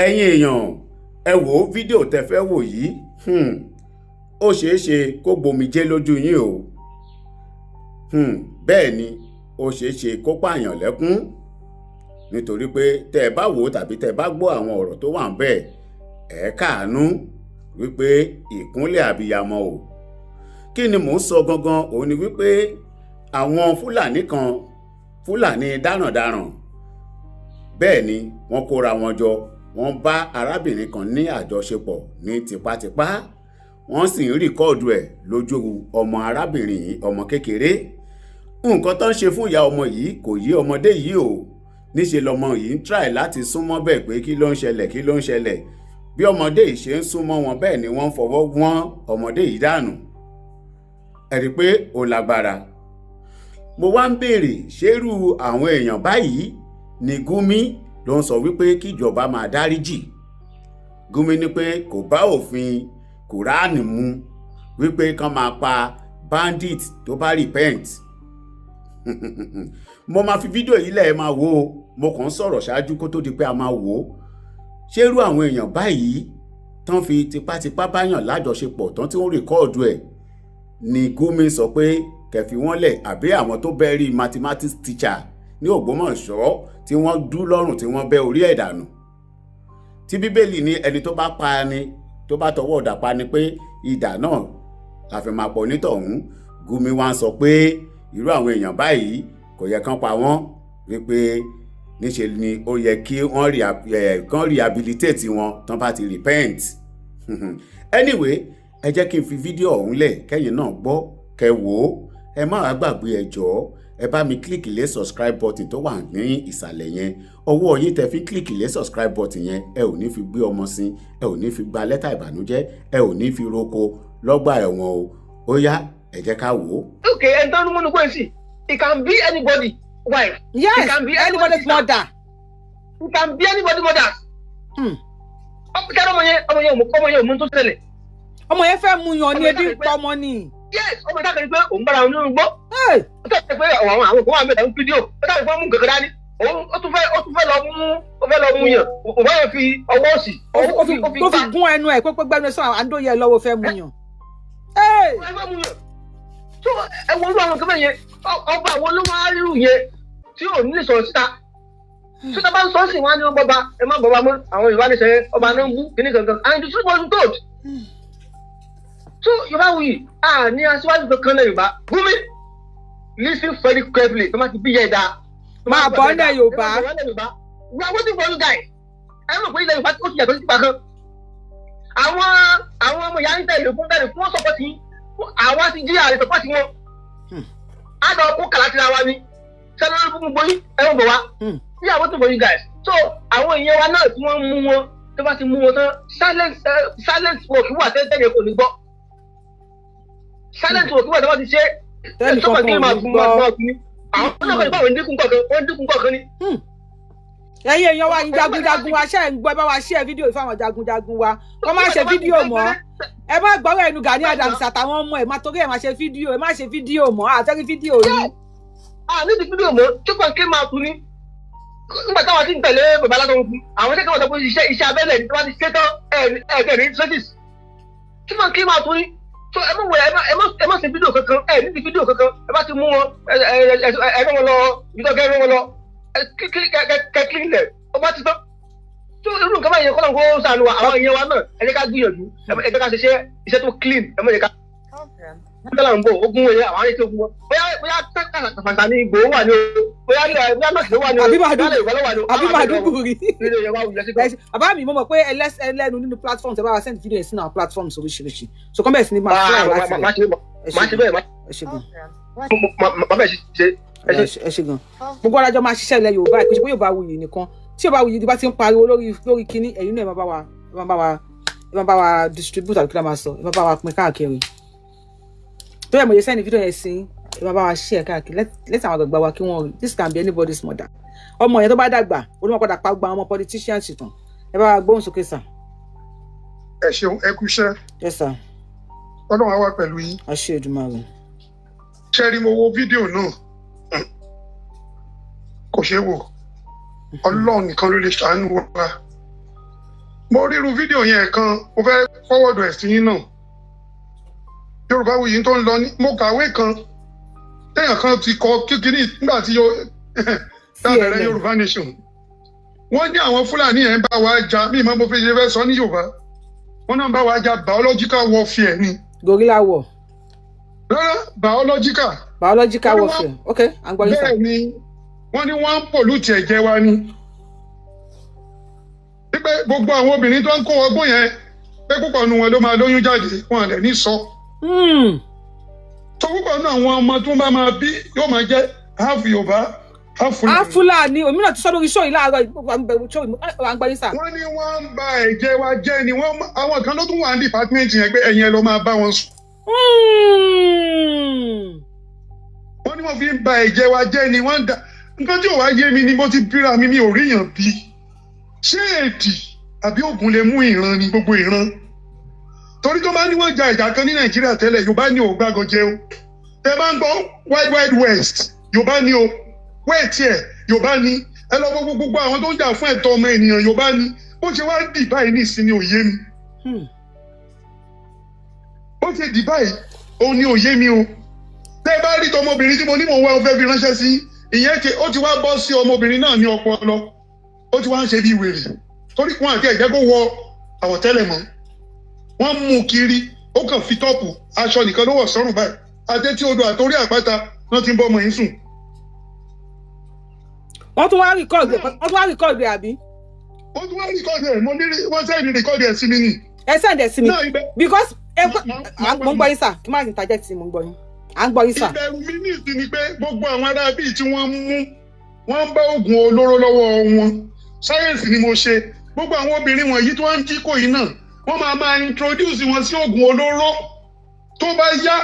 Ẹ̀yin èèyàn, ẹ wo fídíò tẹ́ fẹ́ wò yìí, ó ṣeé ṣe kó gbomijé lójú yín o. Bẹ́ẹ̀ ni, ó ṣeé ṣe kó pààyàn lẹ́kún, nítorí pé tẹ́ ẹ bá wò ó tàbí tẹ́ ẹ bá gbọ́ àwọn ọ̀rọ̀ tó wà ń bẹ̀, ẹ káàánú wípé ìkúnlẹ̀ àbíyamọ o. Kí ni mò ń sọ gangan? Òun ni wípé àwọn Fúlàní kan, Fúlàní darandaran, bẹ́ẹ̀ ni, wọ́n kóra wọn jọ, wọ́n bá arábìnrin kan ní àjọṣepọ̀ ní tipátipá, wọ́n sì ń record ẹ̀ lójú ọmọ arábìnrin yìí, ọmọ kékeré. Nǹkan tó ń ṣe fún ìyá ọmọ yìí kò yé ọmọdé yìí o. Níṣe lọmọ yìí ń try láti súnmọ́ bẹ́ẹ̀ pé kí ló ń ṣẹlẹ̀, kí ló ń ṣẹlẹ̀? Bí ọmọdé yìí ṣe ń súnmọ́ wọn, bẹ́ẹ̀ ni wọ́n ń fọwọ́ wọ́n ọmọdé yìí dànù. Ẹ rí i pé ó lágbára. Mo wá ń béèrè, ṣérú àwọn èèyàn báyìí ni Gumi ló ń sọ wípé kíjọba máa dáríjì? Gumi ní pé kò bá òfin Kùránì mu wípé kán máa pa bandit tó bá repent. Mo máa fi fídíò yìí lẹ̀, ẹ máa wò ó. Mo kàn ń sọ̀rọ̀ ṣáájú kó tó di pé a máa wò ó. Ṣérú àwọn èèyàn báyìí tán fi tipátipá báyàn lájọṣepọ̀ tán tí wọ́n record ẹ̀ ni Gumi sọ pé kẹfì wọ́n lẹ̀, àbí àwọn tó bẹ́ẹ̀ rí mathematics teacher ní Ògbómọ̀ṣọ́ tí wọ́n dú lọ́rùn, tí wọ́n bẹ́ orí ẹ̀ dànù, tí Bíbélì ní ẹni tó bá pa ni, tó bá tọwọ́ ọ̀dà pa ni, pé idà náà la fi máa pọ̀ nítọ̀hún? Gumi wá ń sọ pé irú àwọn èèyàn báyìí kò yẹ kán pa wọ́n, wípé níṣe ni ó yẹ kí wọ́n kán rehabilitate wọn tán bá ti repent. Anyway, ẹ jẹ́ kí n fi fídíò ọ̀hún lẹ̀, kẹ́yìn náà gbọ́, kẹ́ wò ó. Ẹ má wàá gbàgbé, ẹ jọ̀ọ́, ẹ bá mi click lé subscribe button tó wà ní ìsàlẹ̀ yẹn. Ọwọ́ yín tẹ fi click lé subscribe button yẹn, ẹ ò ní fi gbé ọmọ sí, ẹ ò ní fi gba lẹ́tà ìbànújẹ́, ẹ ò ní fi roko lọ́gbà ẹ̀wọ̀n o. Ó yá, ẹ jẹ́ ká wò ó. Okay, ẹni tó ń múnú kó sí, it can be anybody wife. Yes. It can be anybody's anybody's mother. It can be anybody mother. Kẹ́rọ ọmọ yẹn, ọmọ yẹn ò mú tó ṣẹlẹ̀. Ọmọ yẹn fẹ́ mu yan ni. Ọmọ yẹn ebi ń dàbí pa ọmọ ni. Yes, ọmọ yẹn dàgbé pé òun bára òun nínú gbọ́. Hey! Ó tẹ̀sí pé àwọn kan wà mẹ́ta ń fídíò, ó dàbí pé wọ́n mú nǹkan kan dání. Òun ó tún fẹ́ lọ mú, ó fẹ́ lọ mú yàn. Òun bá yẹn fi ọwọ́ òsì ó fi tó fi gbá. Gún ẹnu ẹ̀ pé gbẹnu ẹ̀ sọ àńdóyè lọ́wọ́, fẹ́ mu yan. Hey! Ó fẹ́ mú yàn. Tó ẹ wo irú àwọn nǹkan bẹ́ẹ̀ yẹn, ọba àwọn ló máa rírù yẹn tí ò ní lè sọ̀rọ̀ síta. Tó tá bá ń sọ sí wọn á ní wọn bọba, ẹ má bọba mọ́. Àwọn Yorùbá ní sẹ́yìn ọba náà ń bú kíní kankan, and the truth was told. So Yorùbá wuyì, a ní aṣíwájú kankan náà. Yorùbá, Gumi, listen very carefully. Tó má ti bí yẹ ẹ̀dá. Máa bọ̀ nílẹ̀ Yorùbá. We are waiting for you guys. Ẹ mọ̀ pé ilẹ̀ Yorùbá ó ti yàtọ̀ sí ìgbà kan. Àwọn ọmọ ìyá ń tẹ̀lé fún support yín. Àwa ti jí àrẹ support wọn. Á lọ kó kàlá tira wa ni sẹ́ni fún gbogbo yín, ẹ ń bọ̀ wá. We are waiting for you guys. So àwọn èèyàn wa náà tí wọ́n mú wọn, tó bá ti mú wọn tán, silence work wà tẹ́tẹ́ yẹn kò ní gbọ́. Silence work wà tó bá ti ṣe tẹ́nì sọ́kàn kankan kí ò máa ní gun gbọ́. Máa gun ní àwọn náà kọ́ ni báwo ń dínkù kọ̀ọ̀kan, wọ́n ń dínkù kọ̀ọ̀kan ni. Ẹ̀yin èèyàn wa, yín jagunjagun wa, ṣe ń gbọ́? Ẹ bá wa share fídíò yìí fáwọn jagunjagun wa, kọ́ má ṣe fídíò mọ́. Ẹ má gbọ́rọ̀ ẹnu Gani Adams àtàwọn ọmọ ẹ̀ má torí ẹ̀ má ṣe fídíò. Ẹ má ṣe fídíò mọ́, àtẹ́rí fídíò yìí. A ní ti fídíò mọ́ tí kò kí máa tún ní. Nígbà táwọn ti ń tẹ̀lé bàbá aládùn fún àwọn iṣẹ́ kan, wọ́n sọ pé iṣẹ́ abẹ́lẹ̀ ní tí wọ́n ti ṣe tán, ẹ̀ ẹ̀ kẹ́ ní traces tí kò kí máa tún ní. So ẹ má wọ, ẹ má ṣe fídíò kankan, ẹ ní ti fídíò kankan. Ẹ bá ti mú wọn, ẹ ẹ ẹ ẹ rán wọn lọ ibi tó kẹ́ rán wọn lọ, ẹ kí kí kẹ kẹ kí lẹ̀ ọ bá ti tán. Tó irú nǹkan báyìí kọ́ ló ń kó sànù wa. Àwọn èèyàn wa náà, ẹ jẹ́ ká gbìyànjú, ẹ jẹ́ ká ṣiṣẹ́ iṣẹ́ tó clean. Ẹ má jẹ́ ká tọ́lá ń bọ̀ ogun wọn yẹn, àwọn arìnrìn ogun wọn, bóyá kàfàǹtà ní Ìgbòho wà ní o, bóyá bóyá nọ́ọ̀sì ló wà ní o, Àbí bóyá Yorùbá ló wà ní o. Àbí Màdúgùrí. Nínú Yorùbá wù lẹ́sìn kan. Bàbá mi, mo mọ̀ pé ẹlẹ́nu nínú platforms, ẹ bá wa send video yẹn sínú àwọn platforms oríṣiríṣi, so kọ́ bẹ̀rẹ̀ sí ní máa fly láti má rẹ̀. ṣe Ẹ má ṣe ṣe gan. bẹ́ẹ̀ má Ẹ ṣe gan. má bẹ́ẹ̀ ṣe. Ẹ ṣe. Ẹ ṣe gan. Gbogbo alájọ máa ṣiṣẹ́ ilẹ̀ Yorùbá, ìpèsè pé Yorùbá wuyì nìkan tí Yorùbá wuyì bá ti ń pariwo lórí kínní, ẹ̀yin náà ẹ má bá wa distribute, àbí kí la máa sọ, ẹ má bá wa pín káàkiri. Tó yẹ mo yẹ send video yẹn sí, ẹ má bá wa share káàkiri. Let àwọn àgbàgbà wa kí wọ́n rí. This can be anybody's mother. Ọmọ yẹn tó bá dàgbà, olúmọ padà pa gbogbo àwọn ọmọ politicians tán. Ẹ bá wa gbóhùn sókè, sir. Ẹ ṣeun, ẹ kú iṣẹ́. Yes, sir. Ọlọ́run á wà pẹ̀lú yín. Àṣẹ Èdùmàrè. Ṣé rí, mo wo fídíò náà, kò ṣeé wò. Ọlọ́run nìkan ló lè ṣàánú wa. Mo ríru fídíò yẹn kan, mo fẹ́ fọwọ́dù ẹ̀ sí yín náà. Yorùbáwùyí tó ń lọ ní, mo kàwé kan téèyàn kan ti kọ kíkiri nígbà tí yóò dábẹ̀rẹ̀ Yorùbá Nation. Wọ́n ní àwọn Fúlàní yẹn ń bá wa jà, mí ìmọ̀ mo fi ṣe fẹ́ sọ ní Yorùbá. Wọ́n náà ń bá wa jà biological warfare ni. Gorilla war. Rárá, biological. Biological warfare, ok, à ń gbọ́ yín sà. Bẹ́ẹ̀ ni, wọ́n ní wọ́n ń pollute ẹ̀jẹ̀ wa ni. Wípé gbogbo àwọn obìnrin tó ń kó ọgbọ́n yẹn, pé púpọ̀ nu wọn ló máa lóyún jáde, wọn lè ní sọ. Tó púpọ̀ nu àwọn ọmọ tó bá máa bí yóò máa jẹ́ half Yorùbá, half Fúlàní. Fúlàní, òmíràn ti sọ lórí show yìí láàárọ̀, à ń gbọ́ yín sà. Wọ́n ní wọ́n ń ba ẹ̀jẹ̀ wa jẹ́ ni, wọ́n àwọn kan ló tún wà ní department yẹn pé ẹ̀yin ẹ lọ máa bá wọn sùn. Wọ́n ní wọ́n fi ń ba ẹ̀jẹ̀ wa jẹ́ ni, wọ́n ń da nǹkan tí ò wá yé mi ni, mo ti bíra mi, mi ò ríyàn bí. Ṣé èdì àbí ògùn lè mú ìran ni gbogbo ìran? Torí tó bá ní wọ́n ja ìjà kan ní Nàìjíríà tẹ́lẹ̀, Yorùbá ní ò gbàgàn jẹun. Tẹ bá ń gbọ́ Wild Wild West, Yorùbá ní o, wẹ́ẹ̀tì ẹ̀ Yorùbá ní. Ẹ lọ gbogbo gbogbo àwọn tó ń jà fún ẹ̀tọ́ ọmọ ènìyàn, Yorùbá ní. Bó ṣe wá dì báyìí ní ìsinmi ò yé mi. Bó ṣe dì báyìí òun ni ò yé mi o. Tẹ bá rí tọmọbìnrin tí mo ní mò ń wá, o fẹ́ fi ránṣẹ́ sí ìyẹn, ti ó ti wá bọ́ sí ọmọbìnrin náà ní ọpọlọ, ó ti wá ń ṣe bí wèrè, torí wọn àti ẹ̀jẹ̀ kó wọ àwọ̀tẹ́lẹ̀ mọ́, wọ́n mú un kiri, ó kàn fi top aṣọ nìkan ló wọ̀ sọ́rùn báyìí, àtẹ́tí odò àtòrí àpáta náà ti ń bọ́ ọmọ yìí sùn. Wọ́n tún wá record ẹ̀ àbí? Wọ́n tún wá record ẹ̀, mo ní wọ́n send record ẹ̀ sí mi ni. Ẹ send ẹ̀ sí mi because ẹ mo ń gbọ́ yín sà, kí má interject sí, mo ń gbọ́ yín, à ń gbọ́ yín sà. Ìbẹ̀rù mi ní ìsìn ni pé gbogbo àwọn ará bíi tí wọ́n mú, wọ́n ń bá oògùn olóró lọ́wọ́ wọn. Sáyẹ̀nsì ni mo ṣe. Gbogbo àwọn obìnrin wọ̀nyí tí wọ́n ń jí kò yìí náà, wọ́n máa máa introduce wọn sí oògùn olóró. Tó bá yá,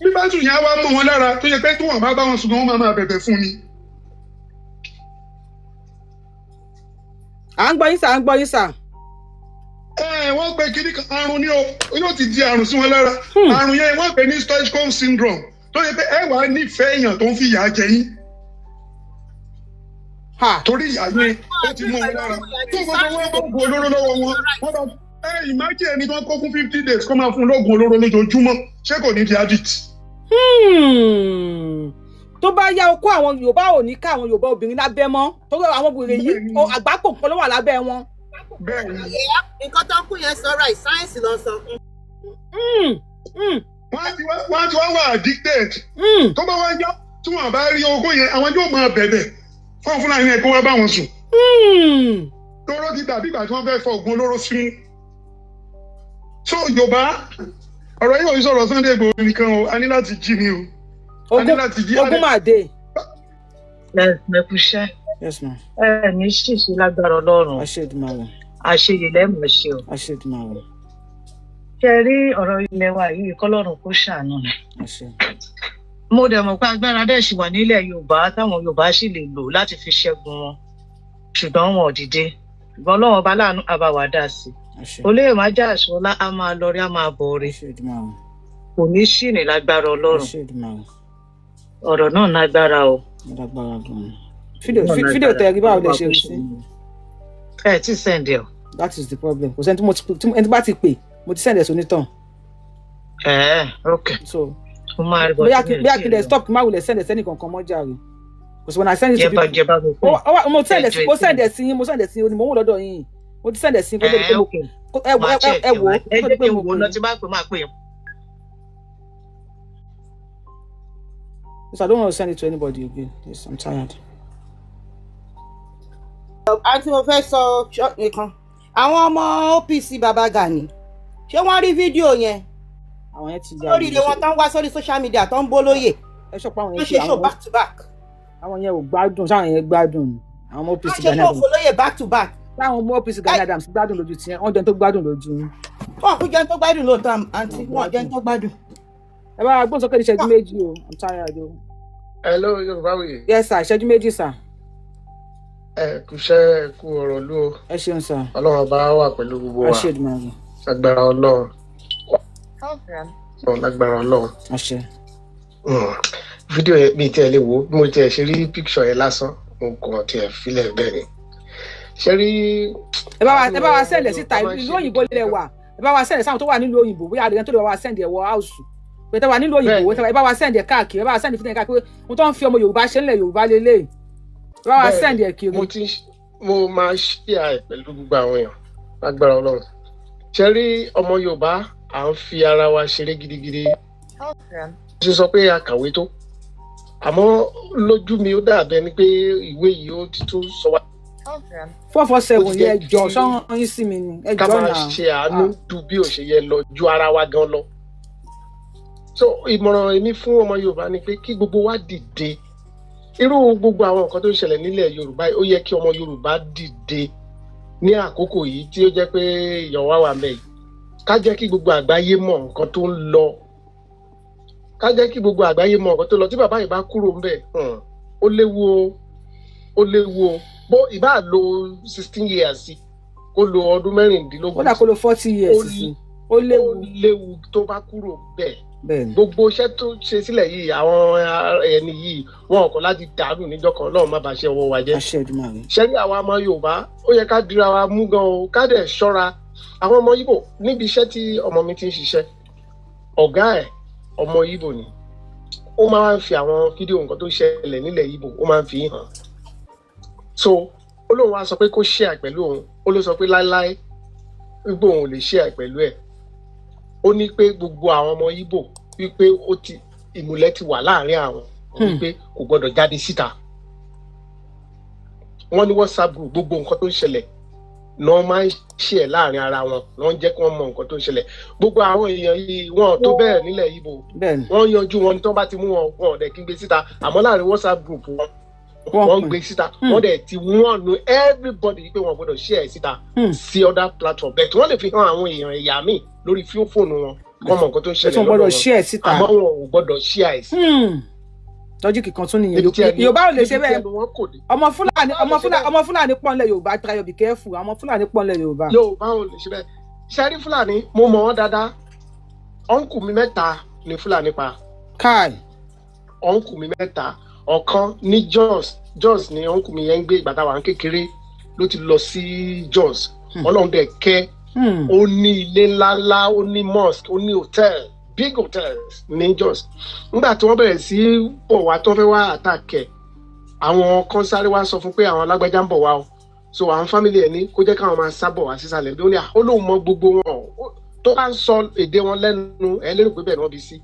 bí bá tún yẹn á wá mọ́ wọn lára, tó yẹ pé tí wọ́n bá bá wọn sùn, wọ́n máa máa bẹ̀bẹ̀ fún ni. À ń gbọ́ yín sà, à ń gbọ́ yín sà. Ẹ wọ́n pe kiri kan àrùn ni o, yóò ti di àrùn sí wọn lára. Àrùn yẹn wọ́n pè ní Stockholm syndrome, tó yẹ pé ẹ wàá nífẹ̀ẹ́ èèyàn tó ń fi ìyà jẹ yín. Torí ìyà yẹn ó ti mú wọn lára. Tó gbogbo wọn bá oògùn olóró lọ́wọ́ wọn, wọ́n bá ẹ imagine ẹni tó ń kó fún 50 days kó máa fún lóògùn olóró lójoojúmọ́, ṣé kò ní di addict? Tó bá yá, okó àwọn Yorùbá ò ní ká àwọn Yorùbá obìnrin lábẹ́ mọ́, torí àwọn obìnrin yìí àgbákò kan ló wà lábẹ́ wọn. Nǹkan tó ń kú yẹn sọ right, sáyẹ́nsì ló ń sọ. Wọ́n ti wá wà addicted. Tó bá wá yá, tí wọ́n bá rí ogún yẹn, àwọn yóò máa bẹ̀bẹ̀ fún Fúlàní ẹ̀ kó wá bá wọn sùn. Tóró ti dàbí ìgbà tí wọ́n fẹ́ fọ oògùn olóró sínú. So Yorùbá, ọ̀rọ̀ yìí ò ń sọ̀rọ̀ Sunday Igboho nìkan o, a ní láti jí ni o. Ogun máa dé. Ẹ kú iṣẹ́. Yes ma. Ẹ ní ṣìṣe lágbára Ọlọ́run. Àṣẹ Èdùmàrè. Àṣeyè lẹ́mọ̀ ṣe o. Àṣẹ Èdùmàrè. Ṣé ẹ rí ọ̀rọ̀ ilẹ̀ wa yìí, kọ́lọ́run kó ṣàánú ni. Àṣẹ. Mo dẹ̀ mọ̀ pé agbára dẹ̀ ṣì wà nílẹ̀ Yorùbá táwọn Yorùbá sì lè lò láti fi ṣẹ́gun wọn, ṣùgbọ́n wọn ò dìde. Ṣùgbọ́n Ọlọ́run ọba láàánú àbáwá dá sí i. Olóyè má já àṣọlá, á máa lọ rí, á máa bọ̀ rí. Àṣẹ Èdùmàrè. Kò ní ṣìnì lágbára Ọlọ́run. Àṣẹ Èdùmàrè. Ọ̀rọ̀ náà lágbára o. Lágbára gan-an. Fídíò tẹ rí, báwo lè ṣe rí sí? Ẹ tí send ẹ o. That is the problem. Kò sẹ́ni tí mo ti ẹni tí bá ti pè, mo ti send ẹ̀ sónítàn. Ẹ ok. So mo máa rí. Bóyá kí n dẹ̀ stop, kí n má wulẹ̀ send ẹ̀ sẹ́nì kankan mọ́ jàre. Kò sí when I send it to people. Jẹba mi fún. Mo send ẹ̀, mo send ẹ̀ sí yín, mo send ẹ̀ sí yín, mo ń wò lọ́dọ̀ yín. Mo ti send ẹ̀ sí yín kó tó di pé mo ẹ wò ẹ wò ẹ jẹ́ kí n wò lọ, tí bá pè máa pè. So I don't want to send it to anybody again. Yes, I'm tired. Àǹtí, mo fẹ́ sọ nìkan, àwọn ọmọ OPC Baba Gani, ṣé wọ́n rí fídíò yẹn? Àwọn yẹn ti yà lórí ilé wọn tán wá sórí social media tó ń bó lóyè. Ẹ sọ pé àwọn wọ́n yẹn ṣe show back to back. Àwọn yẹn ò gbádùn, sáwọn yẹn gbádùn, àwọn ọmọ OPC wọ́n ṣe Gani show Adams. fọlóyè back to back. Táwọn ọmọ OPC Gani Adams gbádùn lójú tiẹ̀, wọ́n jẹun tó gbádùn lójú yín. Wọn kò jẹun tó gbádùn lóòótọ́, àǹtí, wọn jẹun tó gbádùn. Ẹ bá wa gbóhùn sókè ní ìṣẹ́jú 2 o, I'm tired o. Hello, Yorùbáwùyí. Yes sir, ìṣẹ́jú 2 sir. Ẹ kúṣẹ́, ẹ kú ọ̀rọ̀ lú o. Ẹ ṣeun sir. Ọlọ́run ọba wà pẹ̀lú gbogbo wa. Àṣẹ Èdùmàrè. Lágbára Ọlọ́run. Lágbára Ọlọ́run. Àṣẹ. Fídíò yẹn mi tiẹ̀ lè wò ó, bí mo tiẹ̀ ṣe rí picture yẹn lásán, mo kàn tiẹ̀ filẹ̀ bẹ́ẹ̀ ni. Ṣe rí. Ẹ bá wa send ẹ̀ síta. Ìlú òyìnbó lẹ wà, ẹ bá wa send ẹ̀ sáwọn tó wà nílùú òyìnbó, bóyá àdéhùn tó lè bá wa send ẹ̀ wọ house pé tó wà nílùú òyìnbó. Ẹ bá wa send ẹ̀ káàkiri, ẹ bá wa send fídíò káàkiri. Mo tó ń fi ọmọ Yorùbá ṣe ńlẹ̀ Yorùbá lélẹ̀, ẹ bá wa send ẹ̀ kiri. Mo máa share ẹ̀ pẹ̀lú gbogbo àwọn èèyàn lágbára Ọlọ́run. Ṣe rí, ọmọ Yorùbá, à ń fi ara wa ṣeré gidigidi. Ṣe sọ pé a kàwé tó, àmọ́ lójú mi, ó dàbí ẹni pé ìwé yìí ó ti tún sọ wá. 447 yẹ jọ sọ́wọ́n yín sí mi ni ẹ ká jọ máa náà. Ṣe àánú ju bí ò ṣe yẹ lọ, ju ara wa gan lọ. So ìmọ̀ràn èmi fún ọmọ Yorùbá ni pé kí gbogbo wa dìde. Irú gbogbo àwọn nǹkan tó ń ṣẹlẹ̀ nílẹ̀ Yorùbá yìí, ó yẹ kí ọmọ Yorùbá dìde ní àkókò yìí tí ó jẹ́ pé ìyàwó wà mẹ́ yìí. Ká jẹ́ kí gbogbo àgbáyé mọ̀ nǹkan tó ń lọ, ká jẹ́ kí gbogbo àgbáyé mọ̀ nǹkan tó lọ. Tí bàbá yìí bá kúrò ńbẹ̀, ó léwu o, ó léwu o. Bó ìbá lo 16 years sí, kó lo ọdún 16. Ó dà, kó lo 40 years sí, ó léwu. Ó léwu tó bá kúrò bẹ́ẹ̀. Bẹ́ẹ̀ni. Gbogbo iṣẹ́ tó ṣe sílẹ̀ yìí, àwọn ẹni yìí, wọn kọ̀ láti dàrú níjọ́ kan. Ọlọ́run má bàa ṣe ọwọ́ wa jẹ́. Àṣẹ Èdùmàrè. Ṣẹ́rí, àwa ọmọ Yorùbá, ó yẹ ká dira wa mú gan o, ká dẹ̀ ṣọ́ra. Àwọn ọmọ Ìgbò níbi iṣẹ́ tí ọmọ mi ti ń ṣiṣẹ́, ọ̀gá ẹ̀ ọmọ Ìgbò ni. Ó máa ń fi àwọn fídíò nǹkan tó ń ṣẹlẹ̀ nílẹ̀ Ìgbò, ó máa ń fi hàn. So ó lóun wá sọ pé kó share pẹ̀lú òun. Ó ló sọ pé láéláé, wípé òun ò lè share pẹ̀lú ẹ̀. Ó ní pé gbogbo àwọn ọmọ Ìgbò, wípé ó ti ìmùlẹ̀ ti wà láàrin àwọn, wípé kò gbọdọ̀ jáde síta. Wọ́n ní WhatsApp group, gbogbo nǹkan tó ń ṣẹlẹ̀ ní wọ́n máa ń share láàrin ara wọn, ní wọ́n jẹ́ kí wọ́n mọ nǹkan tó ń ṣẹlẹ̀. Gbogbo àwọn èèyàn yìí, wọn ò tó bẹ́ẹ̀ nílẹ̀ Ìgbò. Wọ́n yanjú wọn ní tí wọ́n bá ti mú wọn, wọn ò dẹ̀ kí n gbé síta. Àmọ́ láàrin WhatsApp group wọn, wọ́n gbé síta. Wọ́n dẹ̀ ti wọ́n nu everybody pé wọ́n gbọ́dọ̀ share síta sí other platform bẹ́ẹ̀ tí wọ́n lè fi hàn àwọn èèyàn ẹ̀yà míì lórí fóònù wọn, kọ́ mọ nǹkan tó ń ṣẹlẹ̀ lọ́dọ̀ lọ́dọ̀ wọn, wọn, àmọ́ wọn ò gbọ́dọ̀ share sí. Logic kan tún nìyẹn. Yorùbá ò lè ṣe bẹ́ẹ̀. Ọmọ Fúlàní, ọmọ Fúlàní, ọmọ Fúlàní pọ̀ nílẹ̀ Yorùbá. Try be careful, ọmọ Fúlàní pọ̀ nílẹ̀ Yorùbá. Yorùbá ò lè ṣe bẹ́ẹ̀. Ṣẹ́rí, Fúlàní, mo mọ̀ wọ́n dáadáa. Uncle mi mẹ́ta ni Fúlàní pa. Káì. Uncle mi mẹ́ta. Ọ̀kan ní Jos. Jos ni uncle mi yẹn ń gbé. Ìgbà táwa ń kékeré ló ti lọ sí Jos. Ọlọ́run dẹ̀ kẹ́, ó ní ilé ńláńlá, ó ní mosque, ó ní hotel, big hotels ní Jos. Nígbà tí wọ́n bẹ̀rẹ̀ sí bọ̀ wá tó fẹ́ wá attack ẹ̀, àwọn kan sáré wá sọ fún pé àwọn alágbájá ń bọ̀ wá o. So àwọn family ẹ̀ ní kó jẹ́ káwọn máa sá bọ̀ wá sísàlẹ̀. Bí ó ní ó lóun mọ gbogbo wọn, tó bá ń sọ èdè wọn lẹ́nu ẹ̀, lérò pé bẹ́ẹ̀ ni wọ́n bí sí.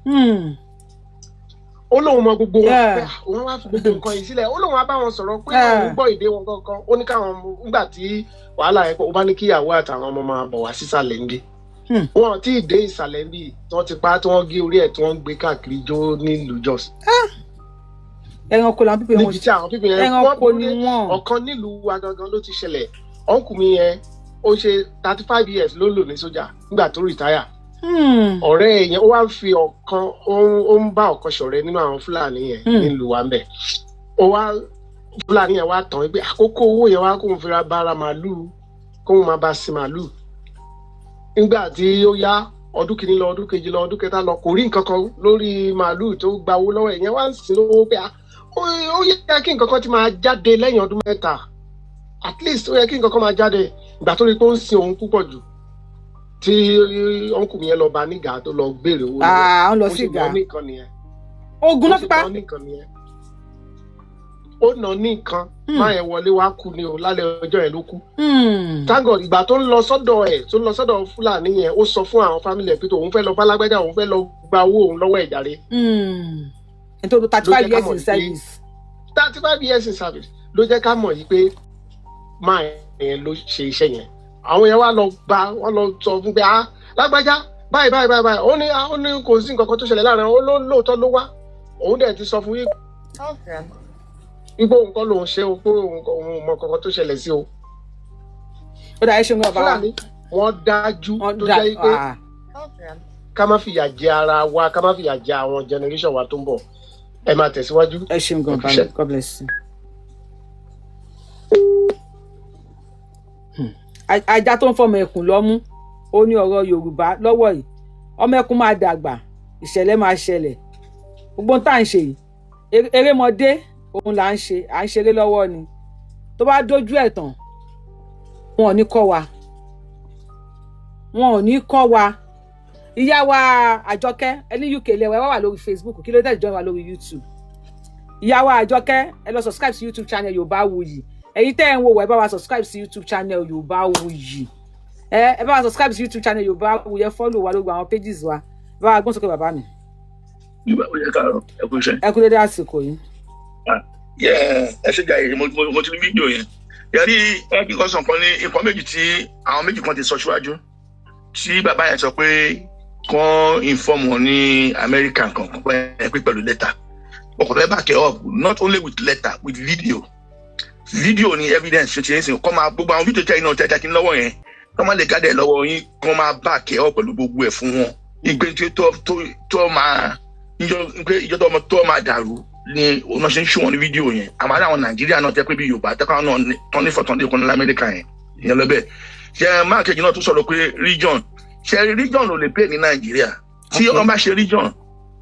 Ó lóun mọ gbogbo wọn, òun wá fi gbogbo nǹkan yìí sílẹ̀. Ó lóun wá bá wọn sọ̀rọ̀ pé òun gbọ́ èdè wọn kankan. Ó ní káwọn, nígbà tí wàhálà yẹn pọ̀, ó bá ní kíyàwó àtàwọn ọmọ máa bọ̀ wá sísàlẹ̀ ń bí. Wọn tí ì dé ìsàlẹ̀ ń bí tí wọ́n ti pa, tí wọ́n gé orí ẹ̀, tí wọ́n ń gbé káàkiri jó nílùú Jos. Ẹranko làwọn people yẹn. Níbi tí àwọn people yẹn Ẹranko ni wọ́n. Ọ̀kan nílùú wa gangan ló ti ṣẹlẹ̀. Uncle mi yẹn, ó ṣe 35 years ló lò ní sójà. Nígbà tó retire, ọ̀rẹ́ yẹn, ó wá ń fi ọ̀kan, ó ń bá ọ̀kan ṣọ̀rẹ́ nínú àwọn Fúlàní yẹn nílùú wa ń bẹ̀. Ó wá, Fúlàní yẹn wá tàn pé àkókò owó yẹn wá, kóun fi ra bára màálùú, kóun máa bá sin màálùú. Nígbà tí ó yá, ọdún kìíní lọ, ọdún kejì lọ, ọdún kẹta lọ, kò rí nǹkan kan lórí màálùú tó gba owó lọ́wọ́ ẹ̀ yẹn. Wá ń sìn lówó pé ó yẹ kí nǹkan kan ti máa jáde lẹ́yìn ọdún 3, at least ó yẹ kí nǹkan kan máa jáde. Ìgbà tó rí pé ó ń sin òun púpọ̀ jù, tí uncle mi yẹn lọ bá nígà, tó lọ béèrè owó. Ah, ó lọ sí ìgà. Ó sì nà ní nǹkan nìyẹn. Ogun ló fi pa. Ó sì nà ní nǹkan nìyẹn, ó nà ní nǹkan má yẹn wọlé wá kú ni o. Lálẹ́ ọjọ́ yẹn ló kú. Thank God, ìgbà tó ń lọ sọ́dọ̀ ẹ̀, tó ń lọ sọ́dọ̀ Fúlàní yẹn, ó sọ fún àwọn family ẹ̀ pé òun fẹ́ lọ bá lágbájá, òun fẹ́ lọ gba owó òun lọ́wọ́ ẹ̀ jàre. Ẹni tó 35 years in service. 35 years in service ló jẹ́ ká mọ̀ yìí pé máa yẹn ló ṣe iṣẹ́ yẹn. Àwọn yẹn wá lọ bá wọn, lọ sọ fún pé, "Ah, lágbájá, báyìí báyìí báyìí báyìí." Ó ní kò sí nǹkan kan tó ṣẹlẹ̀ láàrin. Ó ló lóòótọ́ ló wá, òun dẹ̀ ti sọ fún yín wípé òun kọ́ lòun ṣe o, pé òun ò mọ kankan tó ṣẹlẹ̀ sí o. Ó dà, ẹ ṣeun bàbá wa. Fúlàní, wọ́n dájú tó jẹ́ pé ká má fìyà jẹ ara wa, ká má fìyà jẹ àwọn generation wa tó ń bọ̀. Ẹ máa tẹ̀síwájú. Ẹ ṣeun gan bàbá, God bless you. Ajá tó ń fọmọ ẹkùn lọ́mú, ó ní ọ̀rọ̀ Yorùbá lọ́wọ́ yìí. Ọmọ ẹkùn máa dàgbà, ìṣẹ̀lẹ̀ máa ṣẹlẹ̀. Gbogbo tá à ń ṣe yìí, erémọdé òun là ń ṣe, à ń ṣeré lọ́wọ́ ni. Tó bá dójú ẹ̀ tán. Wọn ò ní kọ́ wa, wọn ò ní kọ́ wa. Ìyá wa Àjọkẹ́, ẹni UK lẹ́wọ̀, ẹ wá wà lórí Facebook, kí ló dé join wa lórí YouTube? Ìyá wa Àjọkẹ́, ẹ lọ subscribe sí YouTube channel Yorùbáwùyí. Ẹ̀yin tẹ́ ẹ̀ ń wò wá, ẹ bá wa subscribe sí YouTube channel Yorùbáwùyí. Ẹ bá wa subscribe sí YouTube channel Yorùbáwùyí, ẹ follow wa lórí àwọn pages wa. Ẹ bá wa gbọ́n sókè, bàbá mi. Yorùbá ó yẹ káàárọ̀, ẹ kú iṣẹ́. Ẹ kú dédé àsìkò yìí. Ẹ ṣe jàre, mo ti rí fídíò yẹn. Yẹrí ẹ kí n kọ́ sọ nǹkan ní nǹkan méjì tí àwọn méjì kan ti sọ síwájú, tí bàbá yẹn sọ pé kàn inform wọn ní Amẹ́ríkà kan kan pé pẹ̀lú lẹ́tà. Ọkọ̀ fẹ́ back it up, not only with letter, with video. Video ni evidence ṣe ti ń sìn kọ́ máa gbogbo àwọn fídíò tẹ́ iná tẹ́ kí n lọ́wọ́ yẹn, kọ́ máa lè gádẹ̀ lọ́wọ́ yín, kọ́ máa back it up pẹ̀lú gbogbo ẹ̀ fún wọn. Ìgbé tí tó máa ìjọ tó máa dàrú ni òun náà ṣe ń ṣó wọn ní fídíò yẹn. Àmọ́ àwọn Nàìjíríà náà tẹ́ pé bí Yorùbá tẹ́kọ̀ náà tán ní fọ̀tàn dé ìkànnì Lamẹ́ríkà yẹn, ìyẹn lọ bẹ́ẹ̀. Ṣe máa kejì náà tún sọ̀rọ̀ pé region, ṣe region ò lè pè ní Nàìjíríà. Tí wọ́n bá ṣe region,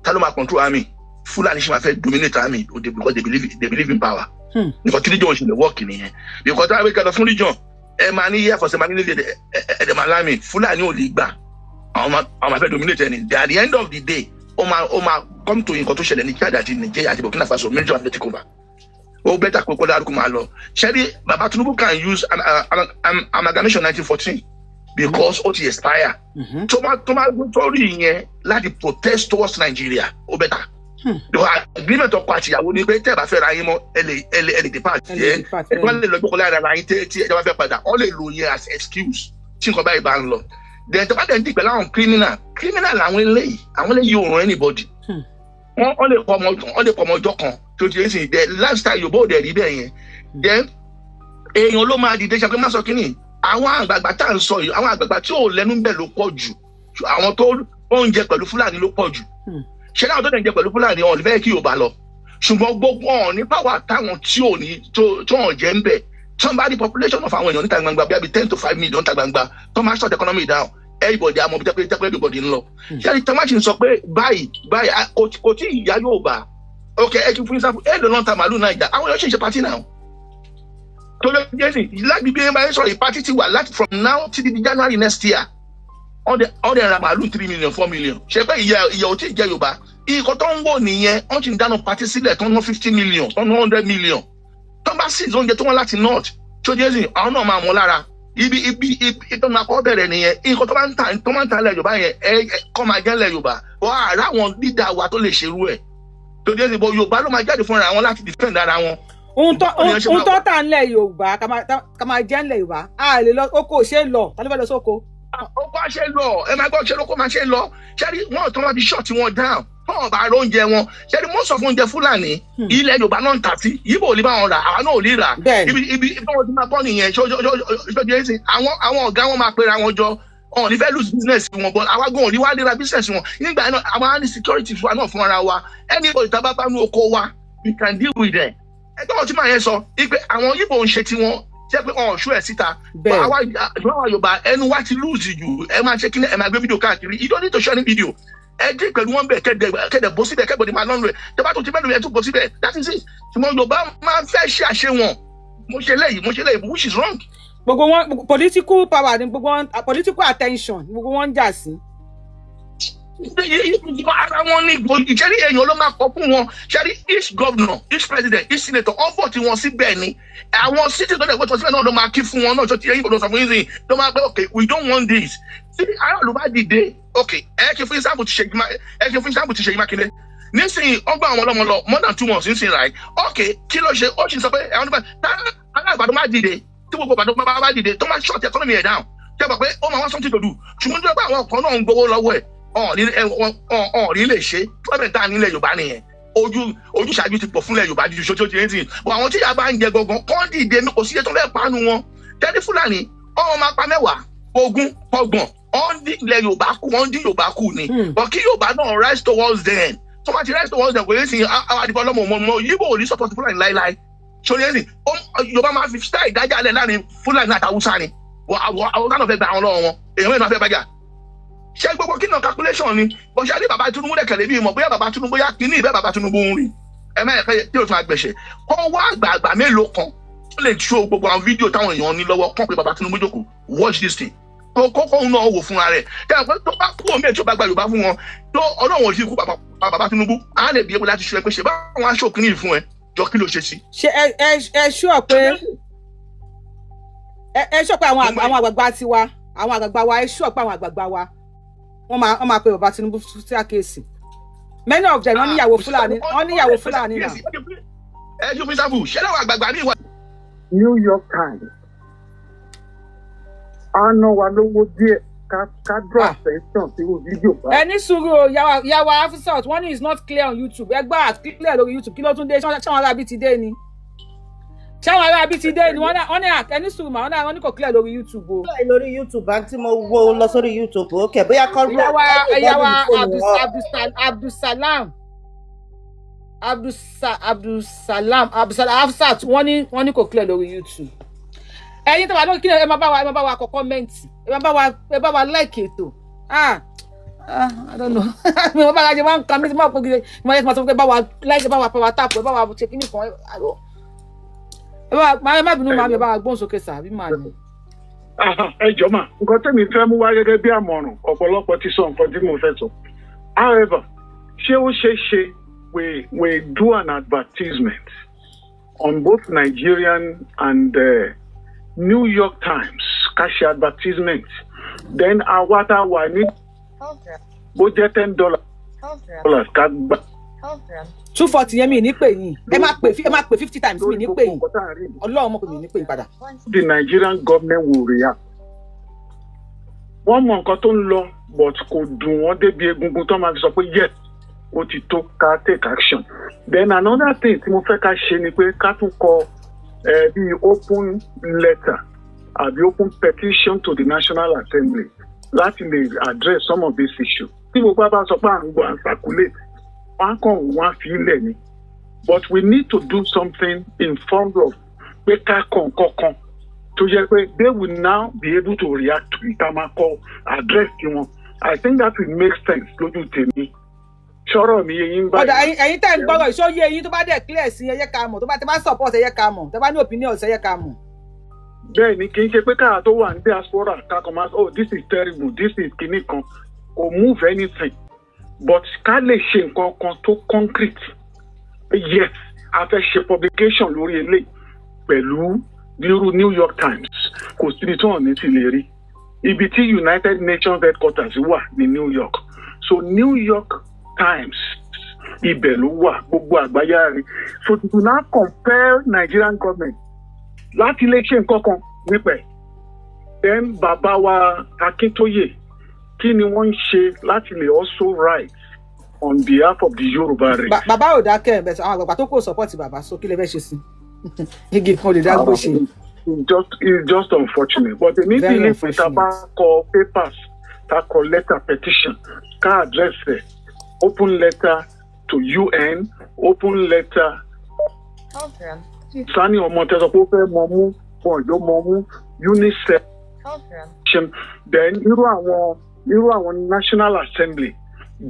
ta ló máa control army? Fúlàní ṣe máa fẹ́ dominate army because they believe in power. Nǹkan tí region ṣe lè work nìyẹn, because tí wọ́n bá kẹ́ lọ fún region, ẹ máa ní air force, ẹ máa ní navy, ẹ̀ẹ́dẹ̀ máa l'army. Fúlàní ò lè gbà, àwọn máa fẹ́ dominate ẹni. At the end of the day, ó máa come to nǹkan tó ṣẹlẹ̀ ní Chad àti Nigeria àti Burkina Faso, military and take over. Ó better pé kó dárúkọ máa lọ. Ṣẹ́rí, baba Tinubu can use amalgamation 1914 because ó ti expire. Tó máa torí yẹn láti protest towards Nigeria, ó better. The agreement ọkọ àtìyàwó ni pé tẹ́ ẹ bá fẹ́ ra yín mọ́, ẹ lè depart. Ẹ ẹ wọ́n lè lọ gbọ́kọ̀ lára ara yín tí ẹ bá fẹ́ padà. Wọ́n lè lò yẹn as excuse tí nǹkan báyìí bá ń lọ. Then tó bá dẹ̀ ń dìgbẹ́ láwọn criminal, criminal làwọn eléyìí, àwọn eléyìí ò ràn anybody. Wọ́n lè kọ́ ọmọ ọjọ́ kan tó ti ń sìn the lifestyle Yorùbá ò dẹ̀ rí bẹ́ẹ̀ yẹn. Then èèyàn ló máa dìde ṣe pé má sọ kínní. Àwọn àgbààgbà tá à ń sọ yìí, àwọn àgbààgbà tí ò lẹ́nu bẹ̀ ló pọ̀ jù. Àwọn tó ń jẹ pẹ̀lú Fúlàní ló pọ̀ jù. Ṣé láwọn tó dẹ̀ ń jẹ pẹ̀lú Fúlàní, ọ̀n fẹ́ kí Yorùbá lọ, ṣùgbọ́n gbogbo ọ̀n ní power táwọn tí ò ní tó hàn jẹ́ ń bẹ̀, tí wọ́n bá ní population of àwọn èèyàn níta gbangba bí i 10 to 5 million níta gbangba, tó máa shut economy down, everybody àmọ́ bí tẹ́pẹ́ everybody ń lọ. Ṣé ẹni tí wọ́n ti ń sọ pé báyìí báyìí, kò tí ì yá Yorùbá? Ok, ẹ kí fún sáfù ẹ lè lọ́n ta màálù náà ìjà, àwọn èèyàn ṣe ń ṣe party náà tó ló jẹ́ sí láti bí ẹ máa ń sọ̀rọ̀. Party ti wà láti from now títí di January next year. Wọ́n dẹ̀ ra màálù 3 million, 4 million. Ṣe pé ìyà ò tí ì jẹ Yorùbá? Ikọ̀ tó ń wò nìyẹn. Wọ́n ti ń dáná party sílẹ̀ tó ń ná 50 million, tó ń ná 100 million. Tó bá sì oúnjẹ tó wọ́n láti north tó jẹ́ sìn, àwọn náà máa mú lára ibi tó máa kọ́ bẹ̀rẹ̀ nìyẹn. Ikọ̀ tó bá ń ta, tó máa ń ta ilẹ̀ Yorùbá yẹn, ẹ kọ́ máa jẹ́ ilẹ̀ Yorùbá. Wọ́n àrà àwọn leader wa tó lè ṣerú ẹ̀ tó jẹ́ sìn bọ́. Yorùbá ló máa jáde fúnra wọn láti defend ara wọn. Ohun tó tà ńlẹ̀ Yorùbá, ká máa jẹ́ ńlẹ̀ Yorùbá, a lè lọ oko, ò ṣe é lọ. Ta ló fẹ́ lọ sóko? Oko á ṣe lọ, ẹ máa gbọ́, ṣe lóko máa ṣe lọ. Ṣẹ́rí wọn tó máa fi shut wọn down, tó wọn bá rọ oúnjẹ wọn. Ṣẹ́rí most of oúnjẹ Fúlàní, ilẹ̀ Yorùbá náà ń tà sí. Yíbo ò lè bá wọn rà, àwa náà ò lè rà. Ibi tí wọn ti máa bọ́ nìyẹn. Ṣoṣo àwọn ọ̀gá wọn máa pera wọn jọ, wọn ò ní fẹ́ lose business wọn, but àwa gan ò ní wá lè ra business wọn nígbà náà. Àwọn á ní security fún wa náà, fún ara wa. Anybody tá a bá bá nú oko wa, we can deal with them. Ẹgbẹ́ wọn tí màá yẹn sọ wípé àwọn Yíbo ń ṣe tiwọn, ṣé pé wọn ò ṣú ẹ̀ síta. Àwa Yorùbá, ẹnu wa ti lose jù. Ẹ máa ṣe kíní, ẹ máa gbé fídíò káàkiri. You don't need to share any video. Ẹ dín pẹ̀lú wọn bẹ̀, kẹ́dẹ̀ bó síbẹ̀, kẹ́gbọ̀dì máa lọ́nù rẹ̀. Tẹ́ bá tó ti bẹ́ẹ̀ lórí, ẹ tún bó síbẹ̀. That is it. Ṣùgbọ́n Yorùbá máa ń fẹ́ ṣe àṣewọ̀n, mo ṣe léyìí, mo ṣe léyìí, which is wrong. Gbogbo wọn, political power ni gbogbo wọn, political attention ni gbogbo wọn ń jà sí. Ara wọn ní ìṣẹ́rí, èèyàn ló máa kọ fún wọn. Ṣẹ́rí, each governor, each president, each senator, ọ̀fọ̀ tí wọ́n síbẹ̀ ni àwọn city tó dẹ̀ gbọ́dọ̀ síbẹ̀ náà ló máa kí fún wọn náà. Tó ti yẹn kò sọ fún yín sìn ló máa pẹ́. Okay, we don't want this. Tí aráàlú bá dìde, okay, ẹ kí fún example ti Ṣèyí Mákindé nísìnyí. Ọgbà àwọn ọlọ́mọ lọ more than 2 months nísìnyí, right? Okay, kí ló ṣe? Ó sì sọ pé ẹ̀wọ̀n nípa aláàbàdàn má dìde. Tí gbogbo Ìbàdàn bá dìde, tó máa shut economy ẹ̀ down, ṣe bọ̀ pé ó máa wá something to do. Ṣùgbọ́n tó bá àwọn kan náà ń gbowó lọ́wọ́ ẹ̀, ọ̀ọ́ni lè ṣe. Problem tá a nílẹ̀ Yorùbá nìyẹn. Ojú ojúṣàájú ti pọ̀ fúnlẹ̀ Yorùbá ju ṣoṣo ti ń sìn bọ̀. Àwọn tí ìyá bá ń jẹ gangan kọ́ dìde, kò sí iye tó fẹ́ panu wọn tẹ́lẹ̀. Fúlàní ọ̀hún máa pa 10, 20, 30, ọ̀n dín ilẹ̀ Yorùbá kù, wọ́n dín Yorùbá kù ni. But kí Yorùbá náà rise towards them. Tó bá ti rise towards them, kò yẹ sìn àwọn àdìbò ọlọ́mọ ọmọ Yíbò ò ní support Fúlàní láíláí. Sórí ẹ̀sìn Yorùbá máa fi style ìdájà lẹ̀ láàrin Fúlàní àti Haúsá ni. Àwọn náà fẹ́ gba àwọn lọ́wọ́ wọn, èèyàn mẹ́rin náà fẹ́ bájà ṣé gbogbo kí náà calculation ni bó ṣe ní. Bàbá Tinubu dẹ̀kẹ̀lé bí mọ̀ bóyá bàbá Tinubu bóyá kíní ìbẹ́ bàbá Tinubu ń rí ẹ má yẹ kí o tún agbẹ̀ṣẹ̀ kọ́ wá àgbààgbà mélòó kan. Ó lè show gbogbo àwọn fídíò táwọn èèyàn ní lọ́wọ́ kàn pé bàbá Tinubu jókòó, watch this thing, kókó òun náà wò fúnra rẹ̀. Tẹ́ ẹ tó bá kú omi ẹ̀ tí ó bá gba Yorùbá fún wọn tó Ọlọ́run ò sí ikú bàbá Tinubu á lè bí epo láti ṣe ẹ pé ṣe báwọn aṣọ òkìní yìí fún ẹ jọ, kí ló ṣe sí. Ṣé ẹ ṣúọ̀ pé ẹ ṣúọ̀ pé àwọn àgbààgbà tiwa, àwọn àgbààgbà wa, ẹ ṣúọ̀ pé àwọn àgbààgbà wa wọ́n máa pe bàbá Tinubu sí àkíyèsí? Many of them, wọ́n níyàwó Fúlàní, wọ́n níyàwó Fúlàní náà. Ẹ ṣe fún sáfù ṣẹlẹ̀ àwọn àgbààgbà ní ìwà. New York Times á ná wa lówó díẹ̀ ká draw attention sí irú fídíò báyìí. Ẹ ní sùúrù o, yàwá Afisat, wọ́n ní is not clear on YouTube. Ẹ gbá clear lórí YouTube, kí ló tún dé? Ṣáwọn aráabí ti dé ni? Ṣáwọn aráabí ti dé ni? Wọ́n ní ẹ ní sùúrù mà, wọ́n ní kò clear lórí YouTube o. Clear lórí YouTube, àǹtí, mo wo lọ sórí YouTube, ok, bóyá kọ́ Yàwá Abdulsalam Abdulsalam Abdulsalam Afsat, wọ́n ní kò clear lórí YouTube. Ẹ̀yin tó wà lórí, kí ẹ máa bá wa, ẹ máa bá wa kọ comment, ẹ bá wa like ètò. Ah, I don't know, mi ò bá wa ṣe máa ń kan mi tí máa pọ̀ gidi, mo yẹ kí n máa sọ pé bá wa like, bá wa power tap, ẹ bá wa ṣe kíní kan, ẹ bá wa. Ẹ má bínú, màmí, ẹ bá wa gbóhùn sókè sà bí màá ní. Ẹ jọ̀ọ́ mà, nǹkan tẹ́mi fẹ́ mú wá gẹ́gẹ́ bí àmọ̀ràn, ọ̀pọ̀lọpọ̀ ti sọ nǹkan tí mo fẹ́ sọ. However, ṣé ó ṣeé ṣe we do an advertisement on both Nigerian and New York Times, ká ṣe advertisement, then àwa tá a wà ní bó jẹ́ $10 ká gbà. 240 yẹn, mi ní pè yín. Ẹ máa pè 50 times, mi ní pè yín. Ọlọ́run mọ̀ pé mi ní pè yín padà. The Nigerian government will react. Wọ́n mọ nǹkan tó ń lọ, but kò dùn wọ́n débi egungun tó máa fi sọ pé yes, ó ti tó ká take action. Then another thing tí mo fẹ́ ká ṣe ni pé ká tún kọ bí open letter àbí open petition to the National Assembly láti lè address some of these issues. Tí gbogbo bá sọ pé à ń gbọ́, à ń circulate, wọ́n á kàn wọ́n á fi ilẹ̀ ni. But we need to do something in form of pé ká kàn kankan tó yẹ pé they will now be able to react to it, a máa kọ address wọn. I think that will make sense lójú tèmi. Sọ̀rọ̀ mi yé yín báyìí? Ọ̀dà, ẹ̀yin tẹ́ ń gbọ́rọ̀ ìṣó yé yín, tó bá dẹ̀ clear sí, ẹ jẹ́ ká mọ̀. Tó bá tẹ́ bá support, ẹ jẹ́ ká mọ̀. Tẹ́ bá ní opinion, ẹ jẹ́ ká mọ̀. Bẹ́ẹ̀ ni, kì í ṣe pé káà tó wà ní diaspora ká kàn máa, "Oh, this is terrible, this is kinní kan," kò move anything, but ká lè ṣe nǹkan kan tó concrete. Yes, a fẹ́ ṣe publication lórí eléyìí pẹ̀lú irú New York Times, kò síbi tí wọ́n ní ti lè rí, ibi tí United Nations headquarters wà ní New York. So New York Times, ibẹ̀ ló wà, gbogbo àgbáyé rí. So to now compel Nigerian government láti lè ṣe nǹkan kan nípa ẹ̀. Then bàbá wa Akíntóyè, kí ni wọ́n ń ṣe láti lè also write on behalf of the Yorùbá race? Bàbá ò dákẹ́ ẹ̀, àwọn àgbàgbà tó kò support bàbá, so kí lè fẹ́ ṣe sí? Igi kan ò lè dágbó ṣe. It's just unfortunate, but èmi Very believe pé tá a bá kọ papers, tá a kọ letter petition, ká address ẹ̀, open letter to UN, open letter sani ọmọ tẹsán pé ó fẹ́ mọ mú wọn yóò mọ mú UNICEF, then irú àwọn National Assembly,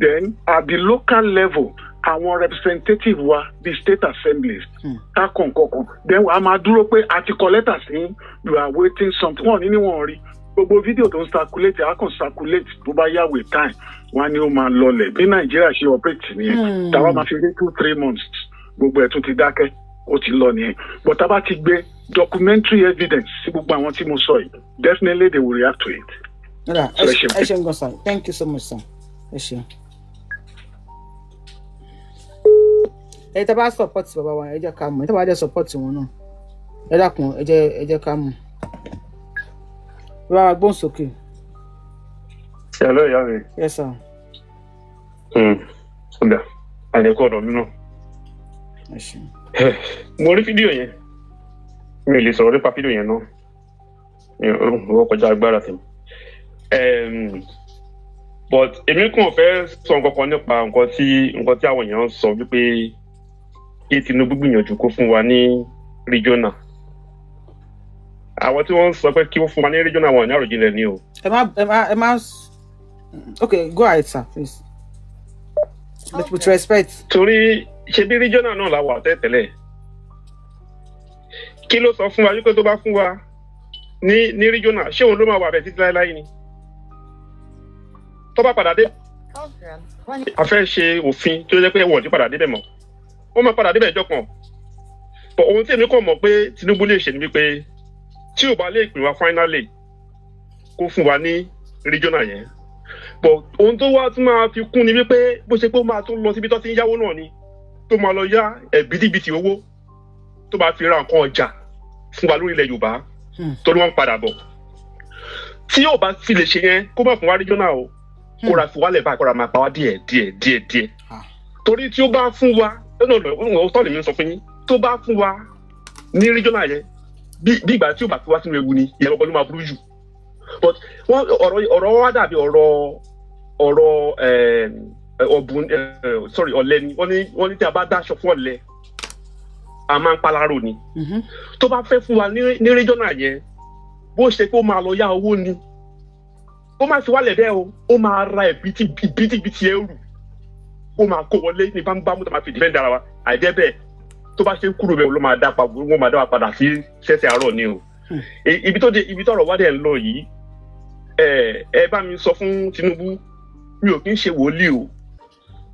then at the local level, àwọn representative wa, the state assemblies, ká kàn kankan. Then a máa dúró pé a ti kọ lẹ́tà sí, you are waiting something. Wọ́n ní ní wọ́n rí gbogbo fídíò tó ń circulate, a kàn circulate, tó bá yá with time, wọ́n á ní ó máa lọlẹ̀. Bí Nàìjíríà ṣe operate nìyẹn. Tàwa máa fi rí 2-3 months, gbogbo ẹ̀ tún ti dákẹ́, ó ti lọ nìyẹn. But tá a bá ti gbé documentary evidence sí gbogbo àwọn tí mo sọ yìí, definitely they will react to it. Ọ̀dà, So, ẹ ṣeun. Ẹ ṣeun gan sir, thank you so much sir, ẹ ṣeun. Ẹ tẹ́ bá support bàbá wa, ẹ jẹ́ ká mọ̀. Ẹ tẹ́ bá dẹ̀ support wọn náà, ẹ dákun, ẹ jẹ́ ká mọ̀. Bàbá wa, gbóhùn sókè. Hello, ìyá mi. Yes sir. Ọ̀dà, àìlẹ́kọ̀ ọ̀dọ̀ mi náà. Ẹ ṣeun. Mo rí fídíò yẹn. Mi ò lè sọ̀rọ̀ nípa fídíò yẹn náà. Mi ò kọjá agbára tèmi. But èmi kàn fẹ́ sọ nǹkan kan nípa nǹkan tí àwọn èèyàn ń sọ wípé kí Tinubu gbìyànjú kó fún wa ní regional. Àwọn tí wọ́n ń sọ pé kí wọ́n fún wa ní regional, wọn ò ní àròjinlẹ̀ ni o. Ẹ má, okay, go ahead sir, please, but with respect. Torí ṣe bí regional náà la wà tẹ́tẹ́lẹ̀, Kí ló sọ fún wa wípé tó bá fún wa ní regional, ṣé òun ló máa wà bẹ̀ títí láéláé ni? Tó bá padà dé, a fẹ́ ṣe òfin tó jẹ́ pé wọ́n ti padà débẹ̀ mọ́, wọ́n máa padà débẹ̀ ìjọ kan. But ohun tí èmi kàn mọ̀ pé Tinubu lè ṣe ni wípé tí ò bá lè pín wa finally, kó fún wa ní regional yẹn. But ohun tó wá tún máa fi kún ni wípé bó ṣe pé ó máa tún lọ síbi tó ti ń yáwó náà ni, tó máa lọ yá ẹ̀bítíbitì owó tó máa fi ra nǹkan ọjà fún wa lórí ilẹ̀ Yorùbá torí wọ́n ń padà bọ̀. Tí yóò bá fi lè ṣe yẹn, kó má fún wa regional o, kó ra fi wálẹ̀ báyìí, kó ra máa pa wá díẹ̀ díẹ̀ díẹ̀ díẹ̀. Torí tí ó bá fún wa lọ́nà ọ̀tọ̀ lèmi ń sọ fún yín, tó bá fún wa ní regional yẹn, bí ìgbà tí ó bá fi wá sínú ewu ni, ìyẹn gbọ́dọ̀ ló máa burú jù. But wọ́n ọ̀rọ̀ wa dàbí ọ̀rọ̀ ọ̀bùn, sorry, ọ̀lẹ ni. Wọ́n ní tí a bá dáṣọ fún ọ̀lẹ, a máa ń palárò ni. Tó bá fẹ́ fún wa ní regional yẹn, bó ṣe pé ó máa lọ yá owó ni, ó máa fi wálẹ̀ bẹ́ẹ̀ o, ó máa ra ìbítíbitì ẹrù, ó máa kó wọlé ní bámúbámú tó máa fi defend ara wa. Àìjẹ́ bẹ́ẹ̀, tó bá ṣe ń kúrò bẹ́ẹ̀, ló máa dá pa, wọ́n máa dá wa padà sí ṣẹ́ṣẹ́ àárọ̀ ni o. Ibi tọ́rọ̀ wá dẹ̀ ń lọ yìí, ẹ bá mi sọ fún Tinubu, mi ò kí ń ṣe wòlíì o,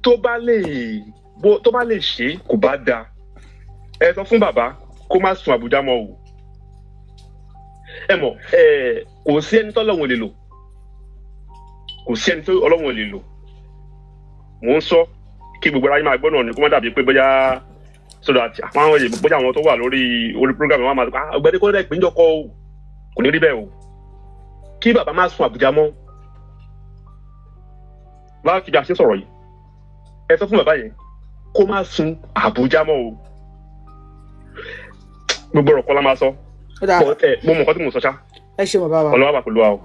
tó bá lè ṣe kò bá dáa. Ẹ sọ fún bàbá kó má sùn Àbújá mọ́ o. Ẹ mọ̀, kò sí ẹni tó Ọlọ́run ò lè lò, kò sí ẹni tó Ọlọ́run ò lè lò. Mò ń sọ kí gbogbo aráyé máa gbọ́ náà ni, kó má dàbí pé bóyá so that àwọn bóyá àwọn tó wà lórí orí program wọn máa sọ ọ̀gbẹ́ni kó dẹ̀ pé ń jọkọ o, kò ní rí bẹ́ẹ̀ o. Kí bàbá má sùn Àbújá mọ́ láti bí a ṣe sọ̀rọ̀ yìí, ẹ sọ fún bàbá yẹn kó má sùn Àbújá mọ́ o. Gbogbo ọ̀rọ̀ kọ́ la máa sọ. Mo mọ̀ nǹkan tí mo sọ ṣá. Ẹ ṣé bàbá wa. Ọlọ́wà wà pẹ̀lú wa o.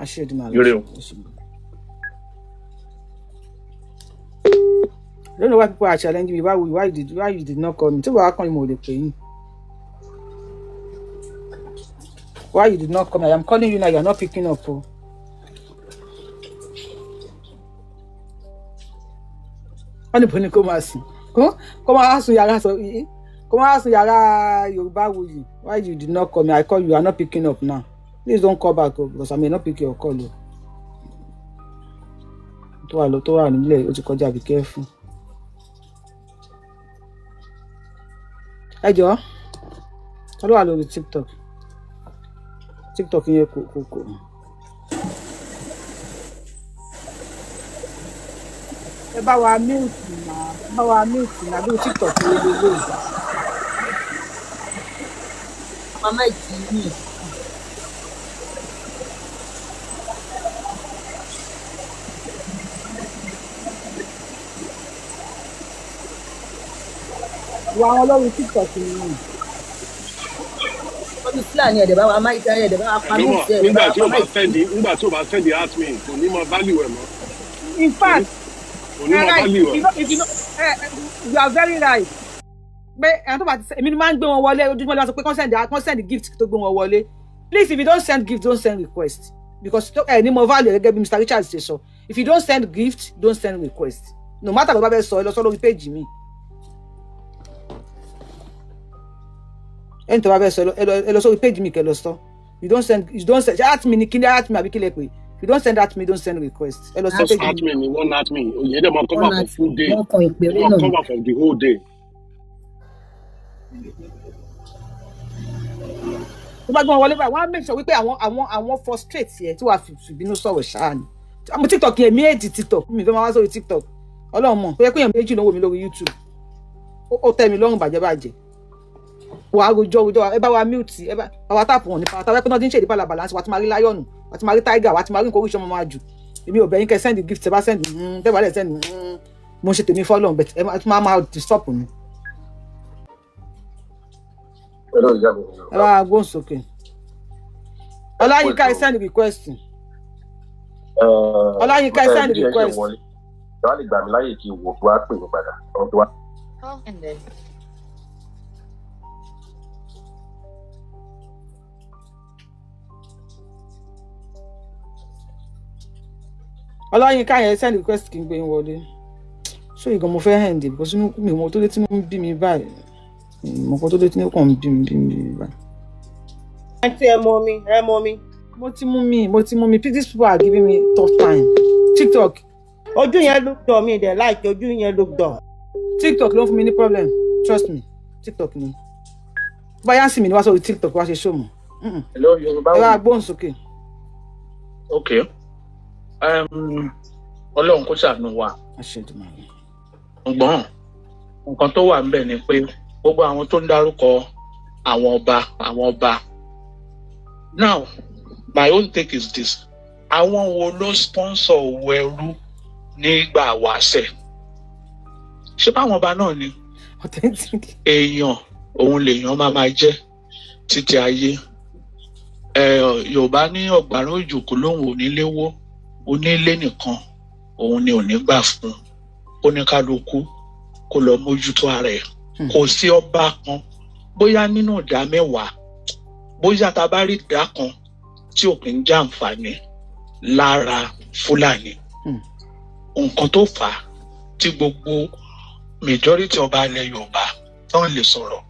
Yóò o. I don't know why people are challenging me. Why you did not call me? Tí wàá kàn mí, mo lè pè yín. Why you did not call me? I am calling you now. You are not picking up o. Wọ́n ní bọ́ni kó máa sùn. Kó máa sùn yàrá sọ yìí. Kó máa sùn yàrá Yorùbá Wuyì. Why you did not call me? I call you. You are not picking up now. Please don't call back o, because I may not pick your call o. Tó wà lọ tó wà nílẹ̀, ó ti kọjá, be careful. Ẹ jọ̀ọ́, ta ló wà lórí TikTok? TikTok yẹn kò. Ẹ bá wa mute náà, ẹ bá wa mute náà lórí TikTok yẹn lórí. Mama ìtì mi. Wà wọn lórí TikTok ni. Wọ́n ti Fúlàní ẹ̀dẹ̀ bá wa máa ìtẹ́ ẹ̀dẹ̀ bá wa pa mí ìtẹ́ ẹ̀dẹ̀ bá wa pa mí. Nígbà tí o bá send the admin, kò ní mọ value ẹ̀ mọ́. In fact, kò ní mọ value ẹ̀. If you know, you are very right. Pé ẹni tó bá ti èmi ni máa ń gbé wọn wọlé ojoojúmọ́ ló sọ pé kàn send gift tó gbé wọn wọlé. Please, if you don't send gift, don't send request. Because ẹ ní mọ value gẹ́gẹ́ bí Mr. Richards ṣe sọ. If you don't send gift, don't send request. No matter bó bá fẹ́ sọ, ẹ lọ sọ lórí page mi. Ẹni tó bá fẹ́ sọ, ẹ lọ sórí page mi kẹ́ lọ sọ. You don't send at me ni kí ni at me àbí kí lẹ pè. If you don't send at me, don't send request. Ẹ lọ sọ page mi. At me ni one at me. Oyè dẹ̀ máa cover for full day. Wọ́n kan ìpèrè náà. Wọ́n cover for the whole day. Tó bá gbọ́n wọlé báyìí, wọ́n á make sure wípé àwọn frustrate yẹ tí wàá fi bínú sọ̀rọ̀ ṣáà ni. Àmọ́ TikTok yẹn mi èdè TikTok mi fẹ́ máa wá sórí TikTok. Ọlọ́run mọ̀, ó yẹ kó yẹn méjì ló ń wò mí lórí YouTube. Ó tẹ́ mi lọ́rùn bàjẹ́ bàjẹ́. Wàá rojọ́ ẹ bá wa mute, ẹ bá wa tàpù wọn nípa tàbí pé náà ti ń ṣèdí balabala wàá ti máa rí láyọ̀nù, wàá ti máa rí tiger, wàá ti máa rí nǹkan oríṣi ọmọ máa jù. Èmi ò bẹ̀ yín kẹ́ send gift, ẹ bá send tẹ́ bá dẹ̀ send mo ṣe tèmi fọ́lọ́run, but ẹ máa disturb mi. Ẹ bá gbóhùn sókè. Ọláyínká, ẹ send request. Ọláyínká, ẹ send request. Ẹ wá lè gbà mí láyè kí n wò kí wàá pè mí padà. Ọláyínká yẹn send request kí n gbé yín wọlé. So ìgàn mo fẹ́ hẹ̀ǹdì because inú mi mọ tó lé tí mo ń bí mi báyìí. Mo kọ́ tó lé tí mo kàn ń bí mi báyìí. Àǹtí, ẹ mọ mi, ẹ mọ mi. Mo ti mú mi, mo ti mú mi. These people are giving me tough time. TikTok. Ojú yẹn look dull, mi dẹ̀ like ojú yẹn look dull. TikTok ló ń fún mi ní problem, trust me, TikTok ni. Báyà ń sì mí ní wá sórí TikTok wá ṣe show mọ́. Hello, Yorùbá. Ẹ wá gbóhùn sókè. Ok, Ọlọ́run kó ṣàánú wa. Ṣùgbọ́n nǹkan tó wà níbẹ̀ ni pé gbogbo àwọn tó ń dárúkọ àwọn ọba, àwọn ọba, now my own take is this: àwọn wo ló sponsor owó ẹrú nígbà wáṣẹ̀? Ṣé báwọn ọba náà ni? Èèyàn òun lèèyàn máa máa jẹ́ títí ayé. Yorùbá ní ọ̀gbàrá òjò kò lóhùn onílé wó, onílé nìkan òun ni ò ní gbà fún. Oníkálukú kó lọ mójútó ara ẹ̀. Kò sí ọba kan, bóyá nínú ìdá 10, bóyá tá a bá rí ìdá kan tí ò kì í jàǹfààní lára Fúlàní. Nǹkan tó fà á tí gbogbo majority ọba ilẹ̀ Yorùbá tán lè sọ̀rọ̀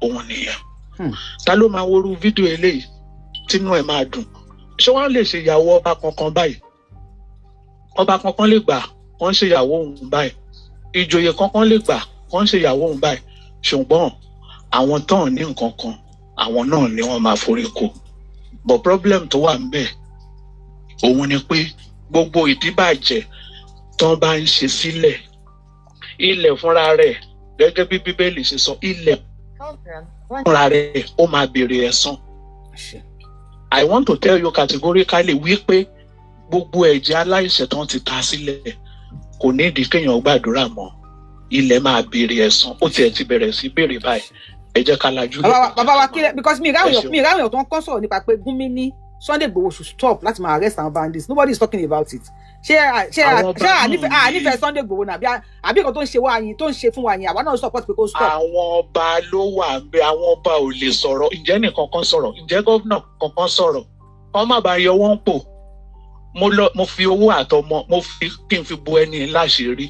òun nìyẹn. Ta ló máa worú fídíò eléyìí tínú ẹ̀ máa dùn? Ṣé wọ́n lè ṣe ìyàwó ọba kankan báyìí? Ọba kankan lè gbà wọ́n ṣe ìyàwó òun báyìí, ìjòyè kankan lè gbà wọ́n ṣe ìyàwó òun báyìí, ṣùgbọ́n àwọn tán ní nǹkan kan, àwọn náà ni wọ́n máa forí kó. But problem tó wà níbẹ̀ òun ni pé gbogbo ìdíbàjẹ́ tán bá ń ṣe sílẹ̀, ilẹ̀ fúnra rẹ̀, gẹ́gẹ́ bí Bíbélì ṣe sọ, ilẹ̀ fúnra rẹ̀ ó máa béèrè ẹ̀san. I want to tell you categorically wípé gbogbo ẹ̀jẹ̀ aláìṣẹ̀ tán ti ta sílẹ̀ kò ní ìdí kéèyàn gbàdúrà mọ́, ilẹ̀ máa béèrè ẹ̀san. Ó tiẹ̀ ti bẹ̀rẹ̀ sí béèrè báyìí. Ẹ jẹ́ ká lajú. Bàbá wa kílẹ̀, because mi ìráwọ̀ tó ń kọ́ sọ̀rọ̀ nípa pé Gumi ní Sunday Igboho should stop láti máa arrest àwọn bandits. Nobody is talking about it. Ṣé ànífẹ̀ẹ́ Sunday Igboho náà àbí nǹkan tó ń ṣe wá yín, tó ń ṣe fún wa yín, àwa náà support pé kó stop. Àwọn ọba ló wà ń bẹ, àwọn ọba ò lè sọ̀rọ̀. Ǹjẹ́ nìkan kan sọ̀rọ̀? Ǹjẹ́ gómìnà kankan sọ̀rọ̀? Wọ́n má bàa yọ wọ́n pò. Mo fi owó àtọmọ mo fi kí n fi bo ẹni láṣìírí.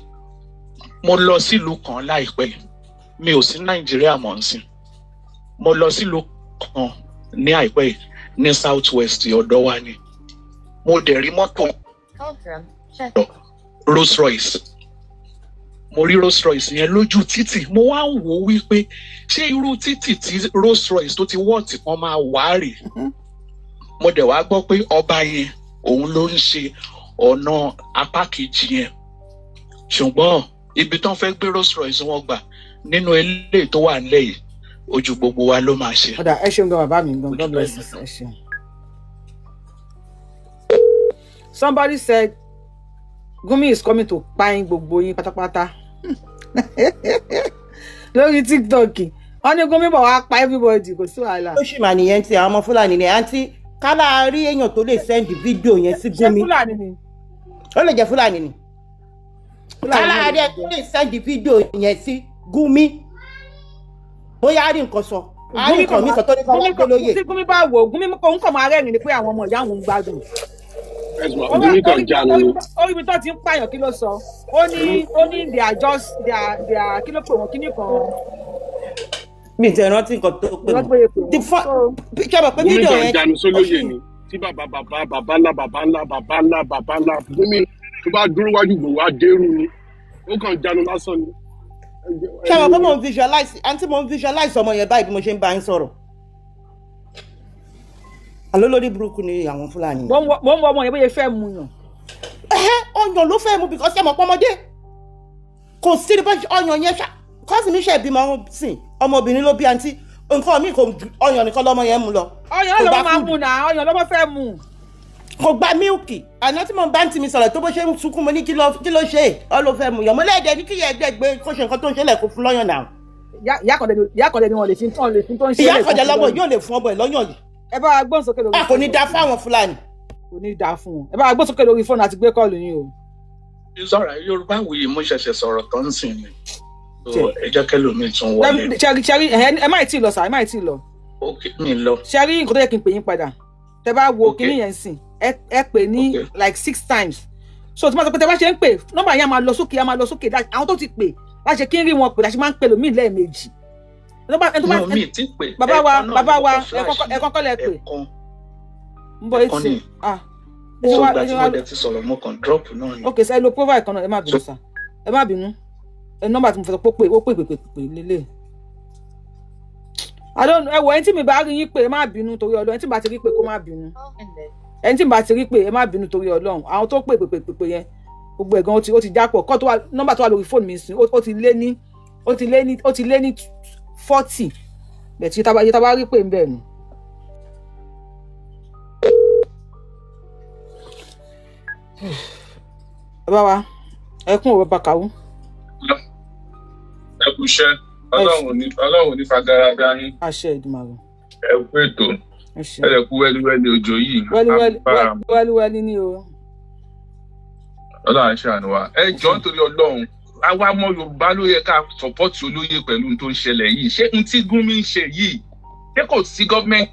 Mo lọ sílùú kan láìpẹ́, mi ò sí Nàìjíríà mọ̀ ń sìn. Mo lọ sílùú kan ní àìpẹ́ ní South West ọ̀dọ̀ wa ni. Mo dẹ̀ rí mọ́tò Rolls Royce. Mo rí Rolls Royce yẹn lójú títì. Mo wá ń wò ó wípé ṣé irú títì tí Rolls Royce tó ti wọ́ọ̀tì kan máa wá rè? Mo dẹ̀ wá gbọ́ pé ọba yẹn òun ló ń ṣe ọ̀nà apá kejì yẹn. Ṣùgbọ́n ibi tán fẹ́ gbé Rolls Royce wọn gbà nínú eléyìí tó wà nílẹ̀ yìí, ojú gbogbo wa ló máa ṣe. Ọ̀dà, ẹ ṣeun gan bàbá mi gan, God bless you, ẹ ṣeun. Somebody said Gumi is coming to pààyàn gbogbo yín pátápátá lórí TikTok. Wọ́n ní Gumi bọ̀ wá pa everybody, kò sí wàhálà. Ó sì mà nìyẹn ti àwọn ọmọ Fúlàní ni. Àǹtí kálá rí èèyàn tó lè send fídíò yẹn sí Gumi. Ṣé Fúlàní ni? Ó lè jẹ́ Fúlàní ni. Kálá rí ẹ tó lè send fídíò yẹn sí Gumi, bóyá a rí nǹkan sọ, a rí nǹkan mi sọ tó ní kọ́ wọ́n tó lóye. Tí Gumi bá wò, Gumi òun kàn máa rẹ́rìn-ín ni pé àwọn ọmọ ìyá òun ń gbádùn. Gumi kan jánu ni. Orí mi tó ti ń pààyàn, kí ló sọ? Ó ní they are just they are kí ló pè wọ́n, kíní kan. Mi ti rántí nǹkan tó pè wọ́n. Ṣé mo pé Gumi fídíò kan yẹn jánu sólóyè ni tí bàbá bàbá bàbá ńlá bàbá ńlá bàbá ńlá bàbá ńlá Gumi tó bá dúró wájú gbòòwò á dérú ni, ó kàn jánu lásán ni. Ṣé mo pé mo ń visualize, àǹtí, mo ń visualize ọmọ yẹn báyìí bí mo ṣe ń bá yín sọ̀rọ̀. Àlọ́ lórí burúkú ni àwọn Fúlàní. Mo ń wọ ọmọ yẹn bóyá fẹ́ mu yàn. Ẹ̀hẹ́, ọyàn ló fẹ́ mu, because ṣé mo pọ́nmọdé kò sí ní bá ọyàn yẹn ṣá. Kọ́sì mi ṣe bímọ sìn, ọmọbìnrin ló bí, àǹtí, nǹkan mi kò ju ọyàn nìkan lọ́mọ yẹn mú lọ. Ọyàn lọ́mọ máa mú náà, ọyàn lọ́mọ fẹ́ mu. Kò gba mílìkì. Àná tí mo bá ń tì mí sọ̀rọ̀ tó bó ṣe ń sunkún, mo ní kí ló ṣe é, ọ ló fẹ́ mu yàn. Mo lẹ́ẹ̀dẹ̀ ní kí yẹ ẹgbẹ́ gbé kó ṣe nǹkan tó ń ṣe lẹ̀ kó fún lọ́yàn náà. Ìyá kan dẹ̀ ni wọ́n lè fi tán lè fi tó ń ṣe. Ìyá kan dẹ̀ lọ́mọ yóò lè fún ọmọ ẹ̀ lọ́yàn yìí. Ẹ bá wa gbóhùn sókè lórí. A kò ní da fún àwọn Fúlàní. Kò ní da fún wọn. Ẹ bá wa gbóhùn sókè lórí fóònù àti gbé call yín o. Sọ̀rọ̀ Yorùbá wuyì, mo ṣẹ̀ṣẹ̀ sọ̀rọ̀ tó ń sìn ni, ẹ jẹ́ kẹ́lòmíì tún wọlé. Ṣẹ́rí, ṣẹ́rí, ẹ má tí ì lọ sà, ẹ má tí ì lọ. Ok, mi lọ. Ṣẹ́rí, nǹkan tó yẹ kí n pè yín padà, tẹ bá wo kíní yẹn sìn, ẹ pè ní like 6 times. So tí wọ́n sọ pé tẹ bá ṣe ń pè, nọ́mbà yẹn á máa lọ sókè, á máa lọ sókè. Àwọn tó ti pè láṣẹ kí n rí wọn pè láṣẹ máa ń pè lómi lẹ́ẹ̀mejì. No, mi ti pè. Bàbá wa, bàbá wa, ẹ kọ́kọ́ lẹ pè. Ń bọ̀ etí. Ah. So ìgbà tí mo dẹ̀ ti sọ̀rọ̀ mo kàn drop náà ni. Ok, sir, ẹ lo profile kan náà, ẹ má bínú sir. Ẹ má bínú. Ẹ nọ́mbà tí mo fẹ́ sọ pé ó pè pè pè pè lélẹ̀. I don't know, ẹ wò, ẹni tí mi bá rí yín pé ẹ má bínú torí Ọlọ́run, ẹni tí mi bá ti rí pé kó má bínú. Ẹni tí mi bá ti rí pé ẹ má bínú torí Ọlọ́run. Àwọn tó pè pè pè pè yẹn, gbogbo ẹ̀gan ó ti jápọ̀. Kọ́ tó wà nọ́mbà tó wà lórí fóònù mi sìn, ó ti lé ní 40. Bẹ̀ tí iye tá bá rí pé ń bẹ̀ nù. Bàbá wa, ẹ kún òwe bàkàwú. Ẹ kú iṣẹ́, Ọlọ́run ní fagaraga yín. Àṣẹ Èdùmàrè. Ẹ kú ètò. Ẹ lè kú wẹ́líwẹ́lí òjò yìí. Wẹ́líwẹ́lí ni o. Ọlọ́run ṣàánú wa. Ẹ jọ̀ọ́ nítorí Ọlọ́run, àwa ọmọ Yorùbá ló yẹ ká sọpọ́tì olóyè pẹ̀lú ohun tó ń ṣẹlẹ̀ yìí. Ṣé ohun tí Gúnmi ń ṣe yìí, ṣé kò sí gọ́ọ̀mẹ̀ntì?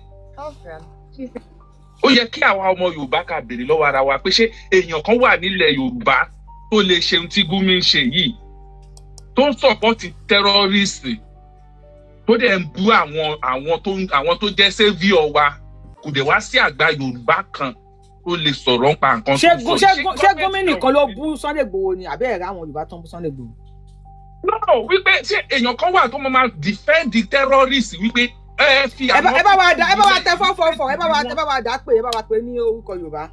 Ó yẹ kí àwa ọmọ Yorùbá ká béèrè lọ́wọ́ ara wa pé ṣé èèyàn kan wà nílẹ̀ Yorùbá tó lè ṣe ohun tí Gúnmi ń ṣe yìí, tó ń sọpọ́tì tẹ́rọ́rìsì, tó dẹ̀ ń bú àwọn tó jẹ́ saviour wa. Kò dẹ̀ wá sí àgbà Yorùbá kan tó lè sọ̀rọ̀ nípa nǹkan tó sọ. Ṣé Gúnmi nìkan ló bú Sunday Igboho ni àbí ẹ̀rọ àwọn Yorùbá tó ń bú Sunday Igboho? No, wípé ṣé èèyàn kan wà tó máa defend the terrorist wípé ẹ fi àwọn. Ẹ bá wa dá, ẹ bá wa tẹ 444, ẹ bá wa dá pé, ẹ bá wa pè ní orúkọ Yorùbá.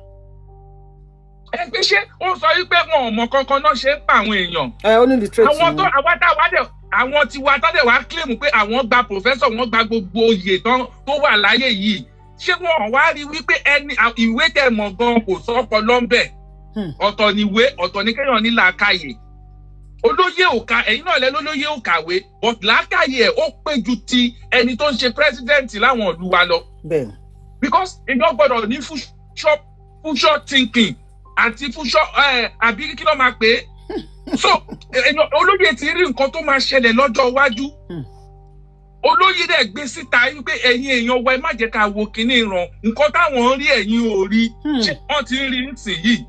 Ẹ pé ṣé ó sọ wípé wọn ò mọ kankan náà ṣe ń pa àwọn èèyàn. Ẹ ó ní literate. Àwọn tó àwa tá wá dẹ̀ àwọn tiwa tá dẹ̀ wá claim pé àwọn gba professor, wọ́n gba gbogbo oyè tán tó wà láyé yìí. Ṣé wọn wá rí wípé ẹni ìwé tẹ́ mọ̀ gan kò sọ́pọ̀ lọ́nbẹ̀? Ọ̀tọ̀ ni ìwé, ọ̀tọ̀ ni kéèyàn ní làákàyè. Olóyè ò ka, ẹ̀yin náà lẹ lólóyè ò kàwé, but làákàyè ẹ̀ ó pé ju ti ẹni tó ń ṣe president láwọn ìlú wa lọ. Because èèyàn gbọ́dọ̀ ní future thinking àti future àbí kí ló máa pè é. So olóyè ti rí nǹkan tó máa ṣẹlẹ̀ lọ́jọ́ iwájú. Olóyè dẹ̀ gbé síta wípé ẹ̀yin èèyàn wa ẹ má jẹ́ ká wo kinní ìran, nǹkan táwọn ń rí ẹ̀yin ò rí, ṣé wọ́n ti ń rí nísìnyìí?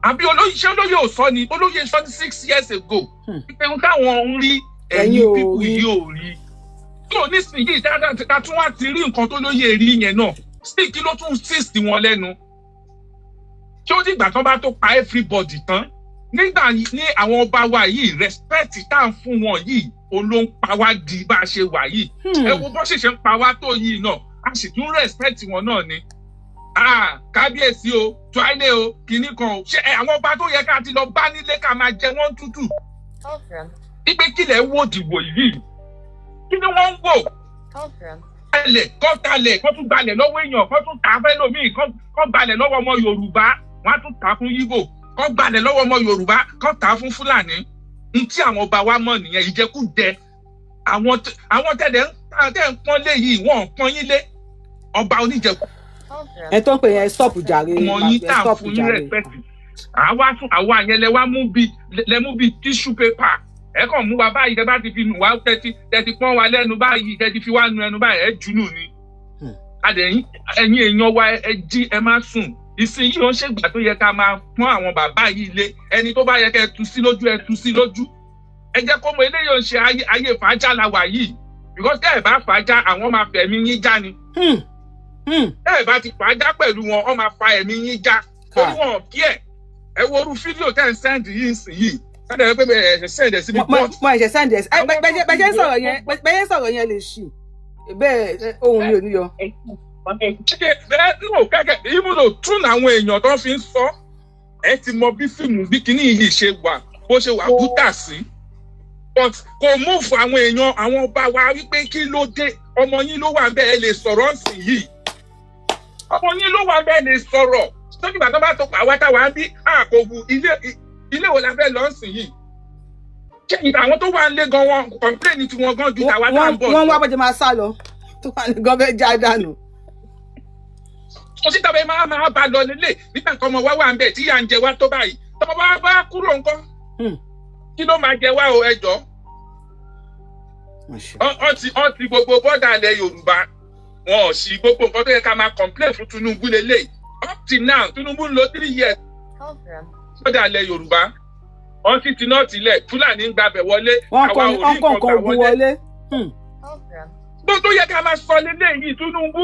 Àbí olóyè, ṣé olóyè ò sọ ni? Olóyè sọ ní 6 years ago wípé nǹkan táwọn ń rí ẹ̀yin pípù yìí ò rí. Tó nísìnyìí dáadáa tún wá ti rí nǹkan tó lóye rí yẹn náà, sí kí ló tún sísì wọn lẹ́nu? Ṣé ó dìgbà tán bá tó pa everybody tán? Nígbà ní àwọn ọba wa yìí, respect tá à ń fún wọn yìí, òun ló ń pa wá di bá a ṣe wà yìí. Ẹ wo bó ṣe ń pa wá tó yìí náà, a sì tún respect wọn náà ni. Kábíyèsí o, tuwálé o, kinní kan o. Ṣé àwọn ọba tó yẹ ká ti lọ bá nílé ká máa jẹ wọ́n tútù? Ipe kílẹ̀ wò dìbò yìí? Kí ni wọ́n ń wò? Kalẹ̀ kọ́ talẹ̀ kọ́ tún gbalẹ̀ lọ́wọ́ èèyàn, kọ́ tún ta fẹ́lòmíì, kọ́ gbalẹ̀ lọ́wọ́ ọmọ Yorùbá, wọ́n á tún ta fún Yíbò, kọ́ gbalẹ̀ lọ́wọ́ ọmọ Yorùbá, kọ́ ta fún Fúlàní. N tí àwọn ọba wa mọ̀ nìyẹn, ìjẹkújẹ. Àwọn tẹ̀lé ń pọ́n lé yìí, wọ́n ń pọ́n yín lé. Ọba oníjẹkú. Ẹ tó ń pè yẹn stop jàre, stop jàre. Àwa yẹn lẹ wá mú bí lẹ mú bí tissue paper. Ẹ kàn mú wa báyìí, tẹ bá ti fi nù wá, tẹ́tí pọ́n wa lẹ́nu báyìí, tẹ́tí fi wá nu ẹnu báyìí, ẹ jù nù ni. Adẹ̀yìn ẹ̀yin èèyàn wa, ẹ jí, ẹ má sùn. Ìsinyìí ó ń ṣègbà tó yẹ ká máa pọ́n àwọn bàbá yìí lé. Ẹni tó bá yẹ kẹ́ ẹ tú sí lójú, ẹ tú sí lójú. Ẹ jẹ́ kó mọ eléyìí ó ń ṣe ayé fàájà la wà yìí. Because tẹ́ ẹ bá fàájà, àwọn máa fẹ̀mí yín já ni. Tẹ́ ẹ bá ti fàájà pẹ̀lú wọn, wọ́n máa fa ẹ̀mí yín já. Torí wọn kí ẹ̀. Ẹ wo orú fídíò tẹ́ ẹ ń sẹ́ndì yìí sìn yìí. Sẹ́ndì ẹ pé ẹ sẹ́ndì ẹ síbi pọ́ọ̀tù. Mo ẹ̀ṣẹ̀ sẹ́ndì ẹ bẹ́ẹ̀ sọ̀rọ̀ yẹn lè ṣì. Bẹ́ẹ̀ ohun mi ò ní yọ. Kẹ́kẹ́ ibùdó tún àwọn èèyàn tó fi ń sọ, ẹ ti mọ bí fíìmù bí kinní yìí ṣe wà, bó ṣe wà bútà sí. But kò mú fún àwọn èèyàn àwọn ọba wa wípé kí ló dé, ọmọ yín ló wà bẹ́ẹ̀ lè sọ̀rọ̀ sí yìí. Ọmọ yín ló wà bẹ́ẹ̀ lè sọ̀rọ̀. Sójú ìgbà tó bá tó pa àwa táwa ń bí àkòwù ilé wo la fẹ́ lọ sí yìí. Ṣé àwọn tó wà ń lé gan wọn kọ̀ǹpléènì tí wọ́n gan ju tàwa tá à ń bọ̀. Wọ́n wá bọ́jọ́ máa sá lọ, tó wà ní gan fẹ́ já dànù. Kò sí tàbí máa bá lọ lélẹ̀ nígbà tó ọmọ wa wà ń bẹ̀ tí yà ń jẹ wá tó báyìí. Tọmọ wa bá kúrò ńkọ́. Kí ló máa jẹ wá o, ẹ jọ̀ọ́? Wọ́n ti gbogbo bọ́dà ilẹ̀ Yorùbá, wọn ò sí gbogbo nǹkan tó yẹ ká máa complain fún Tinubu lélẹ̀. Up till now, Tinubu ń lo 3 years. Bọ́dà ilẹ̀ Yorùbá, wọ́n sì ti náà tilẹ̀, Fúlàní ń gbabẹ̀ wọlé, àwa ò rí nǹkan gbà wọlé. Bó tó yẹ ká máa sọ lélẹ́yìí, Tinubu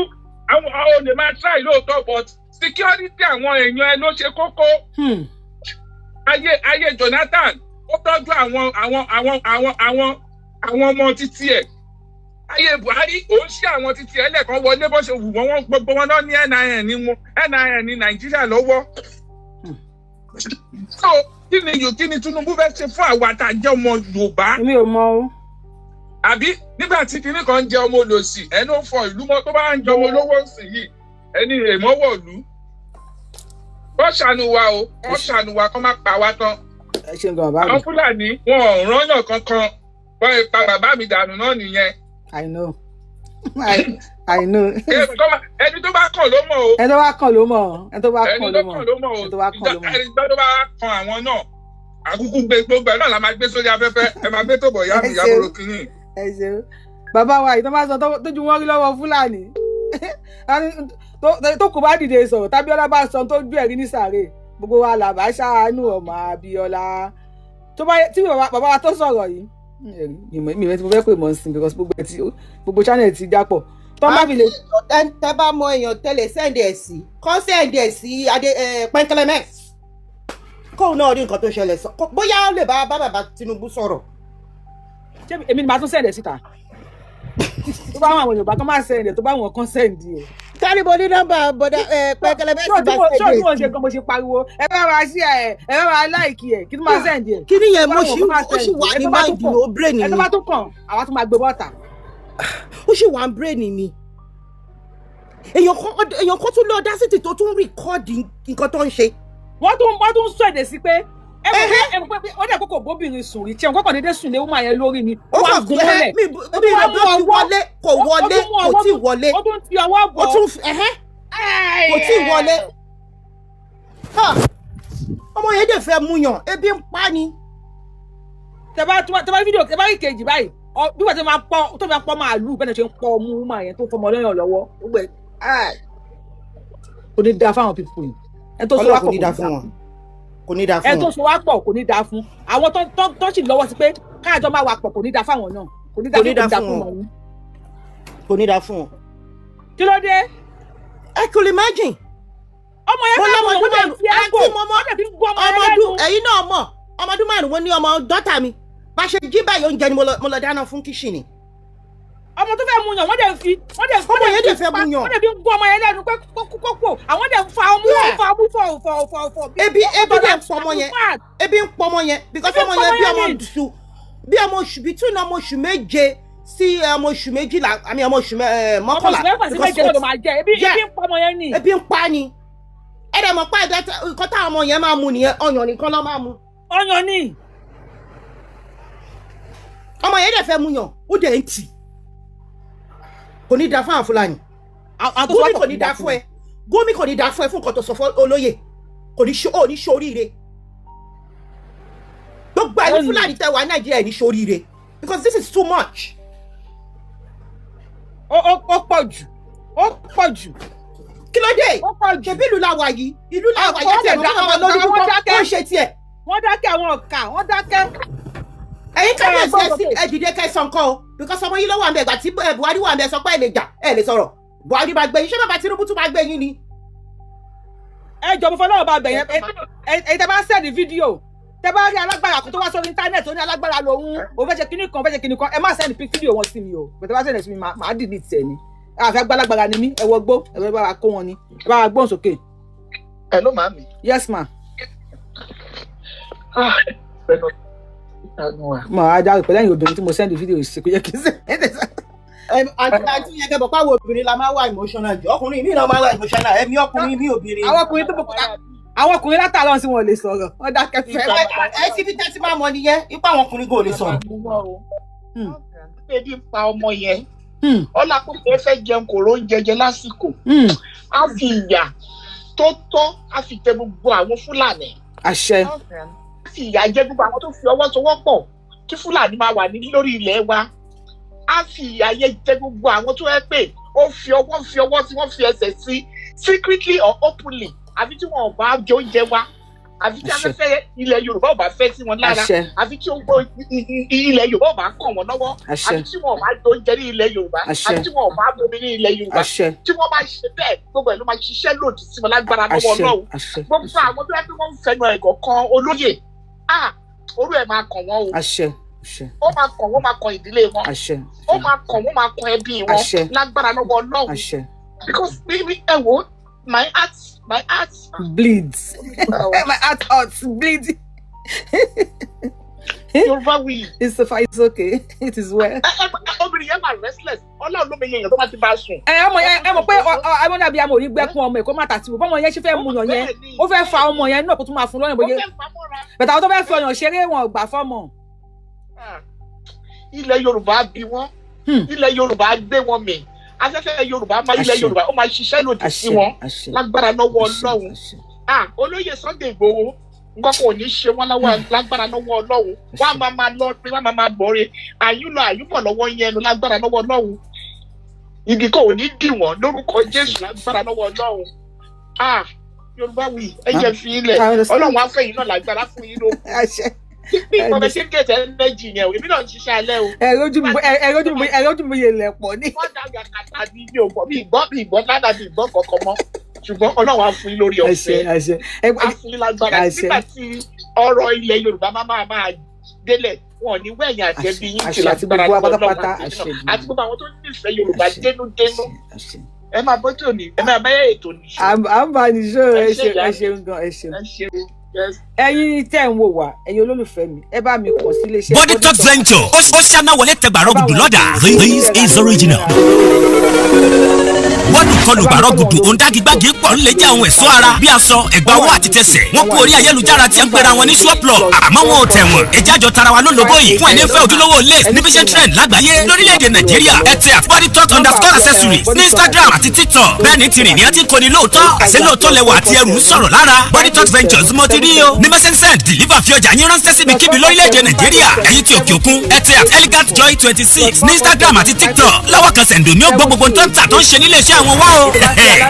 àwọn olè máa try lóòótọ́, but security àwọn èèyàn ẹ ló ṣe kókó. Ayé Jonathan, ó tọ́jú àwọn ọmọ títí ẹ̀. Ayé Buhari, ó ń ṣe àwọn títí ẹ̀ lẹ́ẹ̀kan wọlé bó ṣe wù wọ́n, wọ́n gbogbo wọn náà ní NIN ní wọn, NIN ní Nàìjíríà lọ́wọ́. So kí ni Tinubu fẹ́ ṣe fún àwa tá a jẹ́ ọmọ Yorùbá? Èmi ò mọ o. Àbí nígbà tí kinní kan ń jẹ ọmọ olòṣì, ẹnu fọ ìlú mọ́, tó bá ń jẹ ọmọ olówó sì yìí, ẹni èmọ́wọ̀lú. Wọ́n ṣàánú wa o, wọ́n ṣàánú wa, kọ́ má pa wá tán. Ẹ ṣe nǹkan bàbá mi. Àwọn Fúlàní wọn ò rányàn kankan, wọ́n pa bàbá mi dànù náà nìyẹn. I know. I know. Ẹni tó bá kàn ló mọ̀ o. Ẹni tó bá kàn ló mọ̀. Ẹni tó bá kàn ló mọ̀. Ẹni tó bá kàn ló mọ̀. Ẹni tó bá kàn àwọn náà, àkúkú gbé gbogbo ẹ̀ náà la máa gbé sórí afẹ́fẹ́, ẹ máa gbé tó bọ̀ yá mi yàgòrò kìíní. Ẹ ṣeun bàbá wa, ìtàn bá sọ tójú wọn rí lọ́wọ́ Fúlàní tó kò bá dìde sọ̀rọ̀, tábíọ́lá bá sọ tó ju ẹ̀rí ní sàárè, gbogbo wa làbá ṣàánú ọmọ Abíọ́lá. Tó bá tí bàbá wa tó sọ̀rọ̀ yìí, mi ò fẹ́ pè mọ́ sí because gbogbo channel ti jápọ̀. Tó bá fi lè. Tẹ bá mọ èèyàn tẹ́lẹ̀ send ẹ̀ sí, kọ́ send ẹ̀ sí adé Pẹ́ńkẹ́lẹ́mẹ́s, kóun náà rí nǹkan tó ṣẹlẹ̀ sọ, bóyá ó lè bá bàbá Tinubu sọ̀rọ̀. Ṣé èmi ni màá tún send ẹ̀ síta? Tó bá àwọn Yorùbá kan máa send ẹ̀, tó bá wọn kan send ẹ̀. Káríbo ní nọ́mbà bọ̀dá Pẹ́ńkẹ́lẹ́mẹ́s bá send ẹ̀. Ṣé òtún wọn ṣe gan mo ṣe pariwo ẹ bá wa sí ẹ, ẹ bá wa láìkì ẹ, kí ló máa send ẹ. Kí nìyẹn mo ṣì ó ṣì wà ní máìndì ó brain mi. Ẹ tó bá tún kàn, àwa tún máa gbé bọ́ta. Ó ṣì wà ní brain mi. Èèyàn kan tún lọ dásìtì tó tún rìkọ́ọ̀dì nǹkan tó ń ṣe. Wọ́n tún sọ èdè sí pé ó dẹ̀ kókò bóbìnrin sùn rí tí ẹ̀wọ̀n kọ́kàn dédé sùn lé wọ́n yẹn lórí ni. Ó kàn gún mọ́lẹ̀. Mi ìrọ̀bí ó ti wọlé, kò wọlé, kò tí wọlé. Ó tún ti ọwọ́ bọ̀. Ó tún kò tí wọlé. Ọmọ yẹn dẹ̀ fẹ́ mú yàn, ebi ń pa ni. Tẹ bá fídíò, tẹ bá rí kejì báyìí, bí wọ́n ti máa pọ́ tó máa pọ́ màálù bẹ́ẹ̀ ni ṣe ń pọ́ ọmú máa yẹn tó fọmọ lọ́yàn lọ́wọ́. Kò ní da fáwọn pípù yìí. Ẹ tó sọ wá pọ̀ kò ní da fún wọn. Kò ní da fún wọn. Ẹ tó so wá pọ̀ kò ní da fún àwọn tó sì lọ́wọ́ sí pé káàjọ máa wà pọ̀, kò ní da fáwọn náà. Kò ní da fún wọn. Kò ní da fún wọn. Kí ló dé? I could imagine. Ọmọ yẹn fẹ́ mọ̀, wọ́n fi ẹ̀gbọ́ ọmọdún ẹ̀yin náà mọ̀, ọmọdún 5 mo ní ọmọ dọ́tà mi, bá ṣe jí báyìí oúnjẹ ni mo lọ dáná fún kíṣìnì. Ọmọ tó fẹ́ mu yàn, wọ́n dẹ̀ fi wọ́n dẹ̀ ọmọ yẹn dẹ̀ fẹ́ mu yàn, wọ́n dẹ̀ fi ń gún ọmọ yẹn lẹ́nu pé kókó, àwọn dẹ̀ fa ọmú fa ọmú fọ fọ fọ fọ. Ebi dẹ̀ ń pọ ọmọ yẹn, ebi ń pọ ọmọ yẹn because ọmọ yẹn bí ọmọ oṣù bí ọmọ oṣù between ọmọ oṣù 7 sí ọmọ oṣù 12 àmì ọmọ oṣù 11. Ọmọ oṣù 6 sí 7 ló máa jẹ, ebi ń pọ ọmọ yẹn ni. Ebi ń pa ni. Ẹ dẹ̀ mọ̀ pé nǹkan táwọn ọmọ yẹn máa mu nìyẹn, ọyàn nìkan ló máa mu. Ọyàn ni. Ọmọ yẹn dẹ̀ fẹ́ mu yàn, ó dẹ̀ ń tì. Kò ní da fún àwọn Fúlàní. Gómìn kò ní da fún ẹ. Gómìn kò ní da fún ẹ fún nǹkan tó sọ fún olóyè. Kò ní ṣe ní ṣoríire. Gbogbo ẹni Fúlàní tẹ wà Nàìjíríà ẹ ní ṣoríire because this is too much. Ó pọ̀ jù. Ó pọ̀ jù. Kí ló dé? Ṣebí ìlú la wà yìí? Ìlú la wà yìí àti ẹ̀rọ kan lórí púpọ̀ ó ń ṣe tiẹ̀. Wọ́n dákẹ́ àwọn ọ̀kà, wọ́n dákẹ́. Ẹ̀yin kábíyèsí ẹ dìde kẹsàn-án kan o because ọmọ yìí ló wà ń bẹ ìgbà tí Buhari wà ń bẹ sọ pé ẹ lè jà, ẹ lè sọ̀rọ̀, Buhari máa gbé yín, ṣé bàbá Tinubu tún máa gbé yín ni. Ẹ jọ mo fọlọ́wọ́ bá bẹ̀ yẹn, ẹ tẹ bá sẹ́ẹ̀dì fídíò, tẹ bá rí alágbára kan tó wá sórí íńtánẹ́ẹ̀tì ó ní alágbára lòun, òun fẹ́ ṣe kíní kan, fẹ́ ṣe kíní kan, ẹ má sẹ́ẹ̀dì fídíò wọn sí mi o, bẹ̀tẹ̀ bá sẹ́ẹ̀dì sí mi màá delete ẹ̀ ni. Àfẹ́ agbálagbára ni mí, ẹ wọ gbó, ẹ bá wa kó wọn ni, ẹ bá wa gbóhùn sókè. Hello màámi. Yes ma. Mo á dárò pẹ̀lú ẹ̀yin obìnrin tí mo sẹ́ndì fídíò ìsìnkú yẹ kí n sẹ́. Àti yẹn kẹ́ bọ̀ pé àwọn obìnrin la máa wà emotional jù, ọkùnrin mi náà máa wà emotional, ẹ̀mí ọkùnrin mi obìnrin. Àwọn ọkùnrin látàlọ́ sí wọn lè sọ̀rọ̀, wọ́n dákẹ́ fẹ́. Ẹ ti fi tẹ́tí máa mọ nìyẹn, ipá àwọn ọkùnrin kò lè sọ̀rọ̀. Ebi ń pa ọmọ yẹn, Ọlápẹ̀pẹ̀ fẹ́ jẹun kò róúnjẹ jẹ lásìkò, á fi ìyà tó tọ́ á fi tẹ gbogbo àwọn Fúlàní. Àṣẹ. Fi ìyà jẹ gbogbo àwọn tó fi ọwọ́ sowọ́pọ̀ kí Fúlàní máa wà ní lórí ilẹ̀ wa. Á fi ìyà yẹ jẹ gbogbo àwọn tó yẹ pé ó fi ọwọ́ sí, wọ́n fi ẹsẹ̀ sí secretly or openly, àbí tí wọn ò bá jẹ oúnjẹ wa, Àfi tí afẹ́fẹ́ ilẹ̀ Yorùbá ò bá fẹ́ sí wọn lára, àfi tí ogbó ilẹ̀ Yorùbá ò bá kàn wọ́n lọ́wọ́, àfi tí wọn ò bá oúnjẹ ní ilẹ̀ Yorùbá, àfi tí wọn ò bá bomi ní ilẹ̀ Yorùbá. Tí wọ́n bá ṣe bẹ́ẹ̀, gbogbo ẹ̀ ló máa ṣiṣẹ́ lòdì sí wọn lágbára lọ́wọ́ Ọlọ́run. Gbogbo àwọn tó yẹ kí wọ́n ń fẹnu ẹ̀gọ́ kan olóyè, orú ẹ̀ máa kàn wọ́n o. Ó máa kàn wọ́n, máa kàn ìdílé wọn, ó máa kàn wọ́n, máa kàn ẹbí wọn lágbára lọ́wọ́ Ọlọ́run. Because ẹ wo, my heart bleeds. My heart hurts, bleeds. Yorùbá wí. It's okay. It is well. Obìnrin yẹn máa restless. Ọlọ́run ló mọ iye èèyàn tó bá ti bá a sùn. Ẹ ọmọ yẹn, ẹ mọ̀ pé ọmọ dàbí amọ̀ òní gbẹ́kún ọmọ ẹ̀ kó má tàtí wò. Bọ́mọ yẹn ṣe fẹ́ mu yàn yẹn, ó fẹ́ fa ọmọ yẹn náà kó tún máa fún lọ́yàn bóyá. Bẹ̀tà àwọn tó fẹ́ fi ọyàn ṣeré wọn ò gbà fọ́mọ. Ilẹ̀ Yorùbá bí wọ́n. Ilẹ̀ Yorùbá gbé wọn mì. Afẹ́fẹ́ Yorùbá máa ilẹ̀ Yorùbá ó máa ṣiṣẹ́ lòdì sí wọn lágbára lọ́wọ́ Ọlọ́run. Olóyè Sunday Igboho, nǹkan kò ní ṣe wọ́n lágbára lọ́wọ́ Ọlọ́run. Wọ́n á máa lọ pé wọ́n á máa bọ̀re àyúlọ àyúbọ̀ lọ́wọ́ yẹn nu lágbára lọ́wọ́ Ọlọ́run. Igi kò ní dì wọ́n lórúkọ Jésù lágbára lọ́wọ́ Ọlọ́run. Yorùbá wí, ẹ jẹ́ fi ilẹ̀ Ọlọ́run á fẹ́ yín náà lágbára fún yín lókun. Bí ìmọ̀ bẹ ṣe ń gẹ̀ẹ́tẹ̀ ẹnẹ́jì yẹn o, èmi náà ń ṣiṣẹ́ alẹ́ o. Ẹ̀rọ ojú mi yẹn lẹ̀ pọ̀ ní. Wọ́n dàgbà kàtà ní mi ò gbọ́, mi ìgbọ́ ládàá, mi ìgbọ́ kankan mọ́. Ṣùgbọ́n Ọlọ́run á fún yín lórí ọ̀fẹ́, á fún yín lágbára. Nígbà tí ọ̀rọ̀ ilẹ̀ Yorùbá máa délẹ̀, wọn ò ní wẹ̀yìn àti ẹbí yín tì lágbára Ọlọ́run àti gbogbo àwọn tó nífẹ̀ẹ́ Yorùbá dénúdénú. Ẹ máa bọ́jú òní, ẹ máa bá ètò nìṣó. À ń bá nìṣó, ẹ ṣeun gan, ẹ ṣeun. Ẹ̀yin tẹ́ ń wò wá, ẹ̀yin olólùfẹ́ mi, ẹ bá mi kàn sí iléeṣẹ́ Body Talk Venture. Ó ṣáná wọlé tẹgbàrọ gùdù lọ́dà. This is original. Bọ́ọ̀dù kọlù gbàrọ̀ gùdù òǹdàgígbàgì pọ̀ ń lè jẹ́ àwọn ẹ̀ṣọ́ ara bí aṣọ, ẹ̀gbà ọwọ́ àti tẹsẹ̀. Wọ́n kú orí ayélujára tí ń pera wọn ní ṣọ́ọ̀plọ̀, àmọ́ wọn ò tẹ̀wọ̀n. Ẹ̀jẹ̀ àjọ tara wa ló lóbó yìí fún ẹni fẹ́ ojúlówó lace ní vision trend lágbàáyé lórílẹ̀‐èdè Nàìjíríà. Ẹ tẹ Body Talk underscore accessories ní Instagram àti TikTok. Bẹ́ẹ̀ ni tìrìn ní ẹ ti ń koni lóòótọ́, àṣẹ lóòótọ́ lẹwà àti ẹrù ń sọ̀rọ̀ lára. Body Talk Ventures mo ti rí o ní mẹ́sẹ̀nsẹ̀ deliver fi ọjà yín ránṣẹ́ síbi kíbi lórílẹ̀‐èdè Nàìjíríà. Ẹ̀yin tí òkè òkun, ẹ tẹ Elegant Joy 26 ní Instagram àti TikTok. Lọ́wọ́ kan sẹ̀ǹdò ní ó gbọ́ gbogbo tó ń tà tó ń ṣe nílé iṣẹ́ àwọn wá o.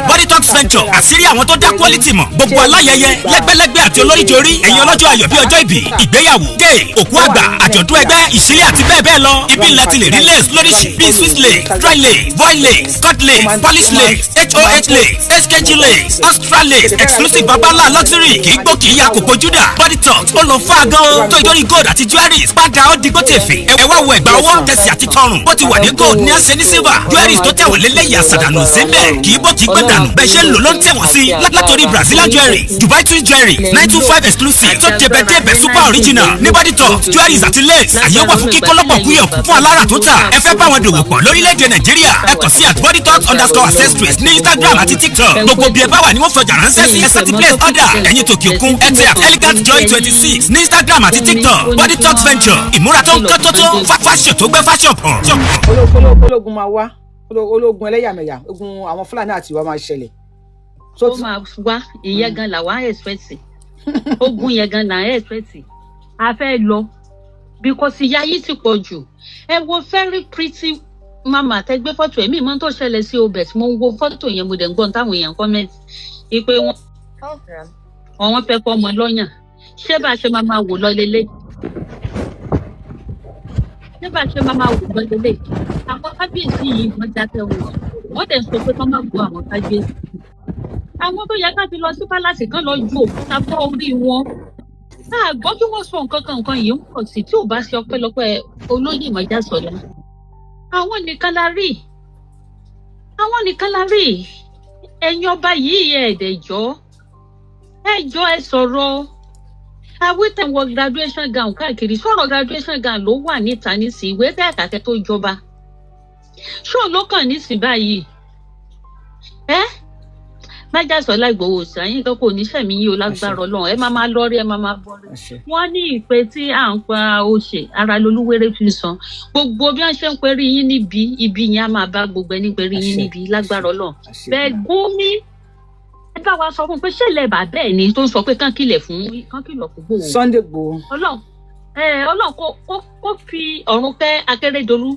Body Talk Venture, àṣírí àwọn tó dá quality mọ̀. Gbogbo aláyẹyẹ lẹ́gbẹ́lẹ́gbẹ́ àti olóríjorí, ẹ̀yin ọlọ́jọ́ ayọ̀ bí ọjọ́ ìbí, ìgbéyàwó, dé òkú àgbà, àjọ̀dún ẹgbẹ́, ìṣílẹ̀ àti bẹ́ẹ̀ bẹ́ẹ̀ lọ. Ibi ńlá ti lè rí lace lóríṣi bíi Swiss lace, dry lace, voile lace, cut lace, polish lace, HOH lace, HKG lace, extra lace, exclusive babala luxury, kì í gbó kì í ya kòkó júdà. Body Talk ó lọ fún àgán o tó ìdórí gold àti jewelries padà ó digbó tèfè. Ẹ wá wo ẹ̀gbà ọwọ́, tẹsí àti tọrùn bó ti wà ní gold ní àṣẹ ní silver. Jewelries tó tẹ̀wọ̀n lélẹ́yìí àṣàdànù síbẹ̀ kì í bó kì í gbé dànù. Bẹ́ẹ̀ ṣe ń lò ló ń tẹ̀wọ̀n sí látòrí Brazilian jewelry, Dubai twin jewelry, 925 exclusive tó débẹ̀débẹ̀ super original ní Body Talk jewelries àti lace. Àyè wà fún kíkọ́ lọ́pọ̀ kúyọ̀ fún alára tó tà. Ẹ fẹ́ bá wọn dòwò pọ̀ lórílẹ̀‐èdè Nàìjíríà, ẹ kàn sí at Body Talk underscore accessories ní Instagram àti TikTok. Gbogbo bí ẹ bá wà ní wọ́n fọjà ránṣẹ́ sí. Ẹ sẹ́tì place order. Ẹ̀yin tòkè òkun, ẹ tẹ at Elegant Joy 26 ní Instagram àti TikTok. Body Talk Venture, ìmúra tó ń kán tó tó, fashion tó gbé fashion pọ̀. Ológun máa wá, ológun ẹlẹ́yàmẹ̀yà, ogun àwọn Fúlàní àti ìwà máa ṣẹlẹ̀. Ó máa wá, ìyẹn gan làwa expect, ogun yẹn gan là expect. A fẹ́ lọ because ìyà yìí ti pọ̀ jù. Ẹ wo very pretty mama tẹ gbé fọ́tò ẹ̀mí mọ́ tó ṣẹlẹ̀ sí obẹ̀ tí mo ń wo fọ́tò yẹn, mo dẹ̀ ń gbọ́n táwọn èèyàn comment ipe wọn fẹ́ fọmọ lọ́yàn. Ṣé bá a ṣe máa wò lọ lélẹ̀? Ṣé bá a ṣe máa wò lọ lélẹ̀? Àwọn kábíyèsí yìí wọ́n dákẹ́ wọn, wọ́n dẹ̀ sọ pé kọ́ máa bu àwọn kábíyèsí. Àwọn tó yẹ ká fi lọ sí pálásì kan lọ ju òkúta fọ́ orí wọn. A gbọ́ kí wọ́n sọ nǹkan kan, nǹkan yìí ń pọ̀ sí tí ò bá ṣe ọpẹ́lọpẹ́ olóyè Májàsọ́lá. Àwọn nìkan la rí, àwọn nìkan la rí. Ẹ̀yin ọba yìí, ẹ̀ẹ́dẹ̀jọ́ ẹjọ́ ẹ sọ̀rọ̀. Awítẹ̀ wọ graduation gown káàkiri, sọ̀rọ̀ graduation gown ló wà níta nísìnyí, ìwé tẹ́ àkàkẹ́ tó jọba ṣóun ló kàn nísìnyí báyìí. Ẹ Májàsọ́lá Ìgbòho ṣàyìn kan kò ní sẹ̀mí yìí o lágbára Ọlọ́run. Ẹ máa máa lọ́rí, ẹ máa máa bọ́rí. Wọ́n ní ìpè tí à ń pa òṣè ara lolúwéré fi san. Gbogbo bí wọ́n ṣe ń perí yín níbi ibi yẹn á máa bá gbogbo ẹni perí yín níbi lágbára Ọlọ́run. Bẹ́ẹ̀ Gúnmi, ẹ bá wa sọ fún un pé ṣẹlẹ̀ bàbá ẹ̀ ni tó ń sọ pé kán kìlẹ̀ fún kán kìlọ̀ fún Ìgbòho. Sunday Igboho. Ọlọ́run Ọlọ́run kó fi ọ̀run kẹ́ Akérédolú.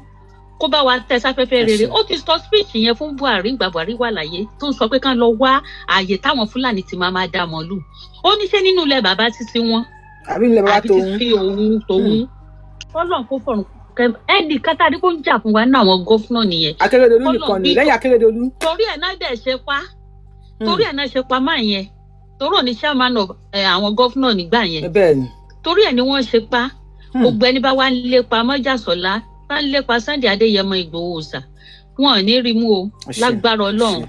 Kó bá wa tẹ sáfẹ́fẹ́ rere. Ó ti sọ speech yẹn fún Buhari ìgbà Buhari wà láyé, tó ń sọ pé kán lọ wá ààyè táwọn Fúlàní ti máa máa dá màálù. Ó ní ṣé nínú ilẹ̀ bàbá títí wọn àbí ilẹ̀ bàbá àbí tòun. títí òun tòun. Ọlọ́run kó fọ̀run ẹnì kan tá a rí kó ń jà fún wa ní àwọn gọ́fúnà nìyẹn. Akérédolú Ọlọ́run nìkan ni bí lẹ́yìn Akérédolú. Torí ẹ̀ náà dẹ̀ ṣe pa, torí ẹ̀ náà ṣe pa máa yẹn, torí òní chairman of àwọn gọ́fúnà nígbà yẹn. Bẹ́ẹ̀ ni. Torí ẹ̀ ni wọ́n ṣe pa. Gbogbo ẹni bá wá ń lépa mọ́jàsọ́lá, bá ń lépa Sunday Adéyẹmọ Ìgbòho Òòṣà, wọn ò ní rí mú o. Àṣẹ, lágbára Ọlọ́run,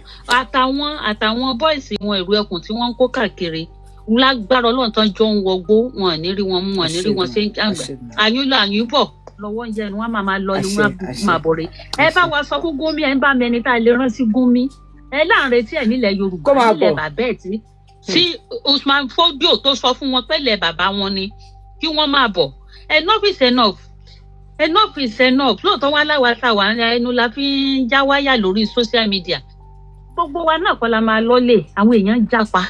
àtàwọn bọ́ìsì wọn, ìrù ẹkùn tí wọ́n ń kó káàkiri, lágbára Ọlọ́run, tán jọ ń wọgbó, wọn ò ní rí wọn mú, wọn ò ní rí wọn ṣe ń jàǹgbà. Àyùn lọ àyùn bọ̀ lọ́wọ́ ń jẹnu, wọn máa máa lọ ni wọn máa bọ̀ rè. Ẹ bá wa sọ fún Gúnmi, ẹ ń bá mi ẹni tá a lè rán sí Gúnmi, ẹ láàrin tí ẹ nílẹ̀ Yorùbá Kó máa nílẹ̀ bọ̀. bàbá ẹ̀ tí Usman Fodio tó sọ fún wọn pẹ̀lẹ́ bàbá wọn ni kí wọ́n máa bọ̀. Enough is enough, enough is enough. Lóòótọ́ wá láwa tá wà ẹnu la fi ń já wáyà lórí social media, gbogbo wa náà kọ́ la máa lọ́lẹ̀. Àwọn èèyàn ń jápa.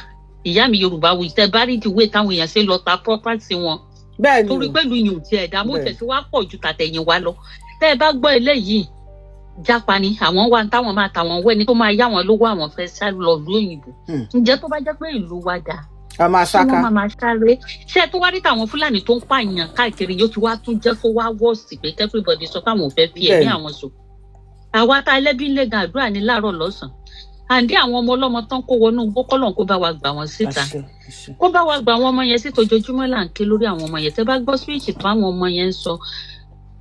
Ìyá mi, Yorùbá wù tẹ bá rí ìdíwé táwọn èèyàn ṣe lọ ta property wọn bẹ́ẹ̀ ni torí o. pẹ̀lú ìyún tí ẹ̀dá mo Bẹ́ẹ̀. tẹ̀sí wá pọ̀ ju tàtẹ̀yìn wa lọ. Tẹ́ ẹ bá gbọ́ eléyìí, jápa ni àwọn wa táwọn máa tàwọn wẹ́ni tó máa yá wọn lówó, àwọn fẹ́ sá lọ ìlú òyìnbó. Ǹjẹ́ tó bá jẹ́ pé ìlú wa dáa, A máa ṣé sáká. wọ́n máa máa sáré? Ṣé tó wá rí tàwọn Fúlàní tó ń pààyàn káàkiri yóò ti wá tún jẹ́ kó wá wọ́ọ̀sì pé everybody sọ pé àwọn ò fẹ́ fi ẹ̀mí Bẹ́ẹ̀ni. àwọn sùn. Àwa tá ẹlẹ́bí ń lé gan, àdúrà ní láàárọ̀ lọ́sàn-án. Àǹdí àwọn ọmọ ọlọ́mọ tán kó wọnú igbó, kọ́lọ́n kó bá wa gbà wọ́n síta, Àṣẹ, àṣẹ. kó bá wa gbà àwọn ọmọ yẹn síta. Ojoojúmọ́ là ń ké lórí àwọn ọmọ yẹn. Tẹ́ bá gbọ́ speech tó àwọn ọmọ yẹn ń sọ,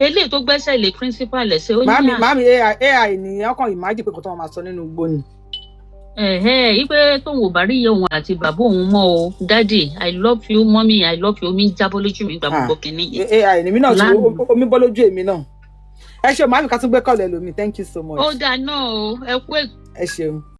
eléyìí tó gbẹ́sẹ̀ lé principal ẹ̀sẹ̀ ó ní Màámi, à màámi, AI ni ọkàn ìmájì pé kò tó wọn máa sọ nínú igbó ni. Ẹ̀hẹ́, ipe tóun ò bá rí iye òun àti bàbá òun mọ́ o, "Daddy, I love you. Mommy, I love you." Omi ń jábọ́ lójú mi gbà Ah, gbogbo kìíní yẹn. AI ni èmi náà ti Lánàá. Omi bọ́ lójú èmi náà. Ẹ ṣeun màámi, ká tún gbé kọ́ọ̀lù ẹlòmíì. Thank you so much. Ó dáa náà o, ẹ kú ètò. Ẹ ṣeun.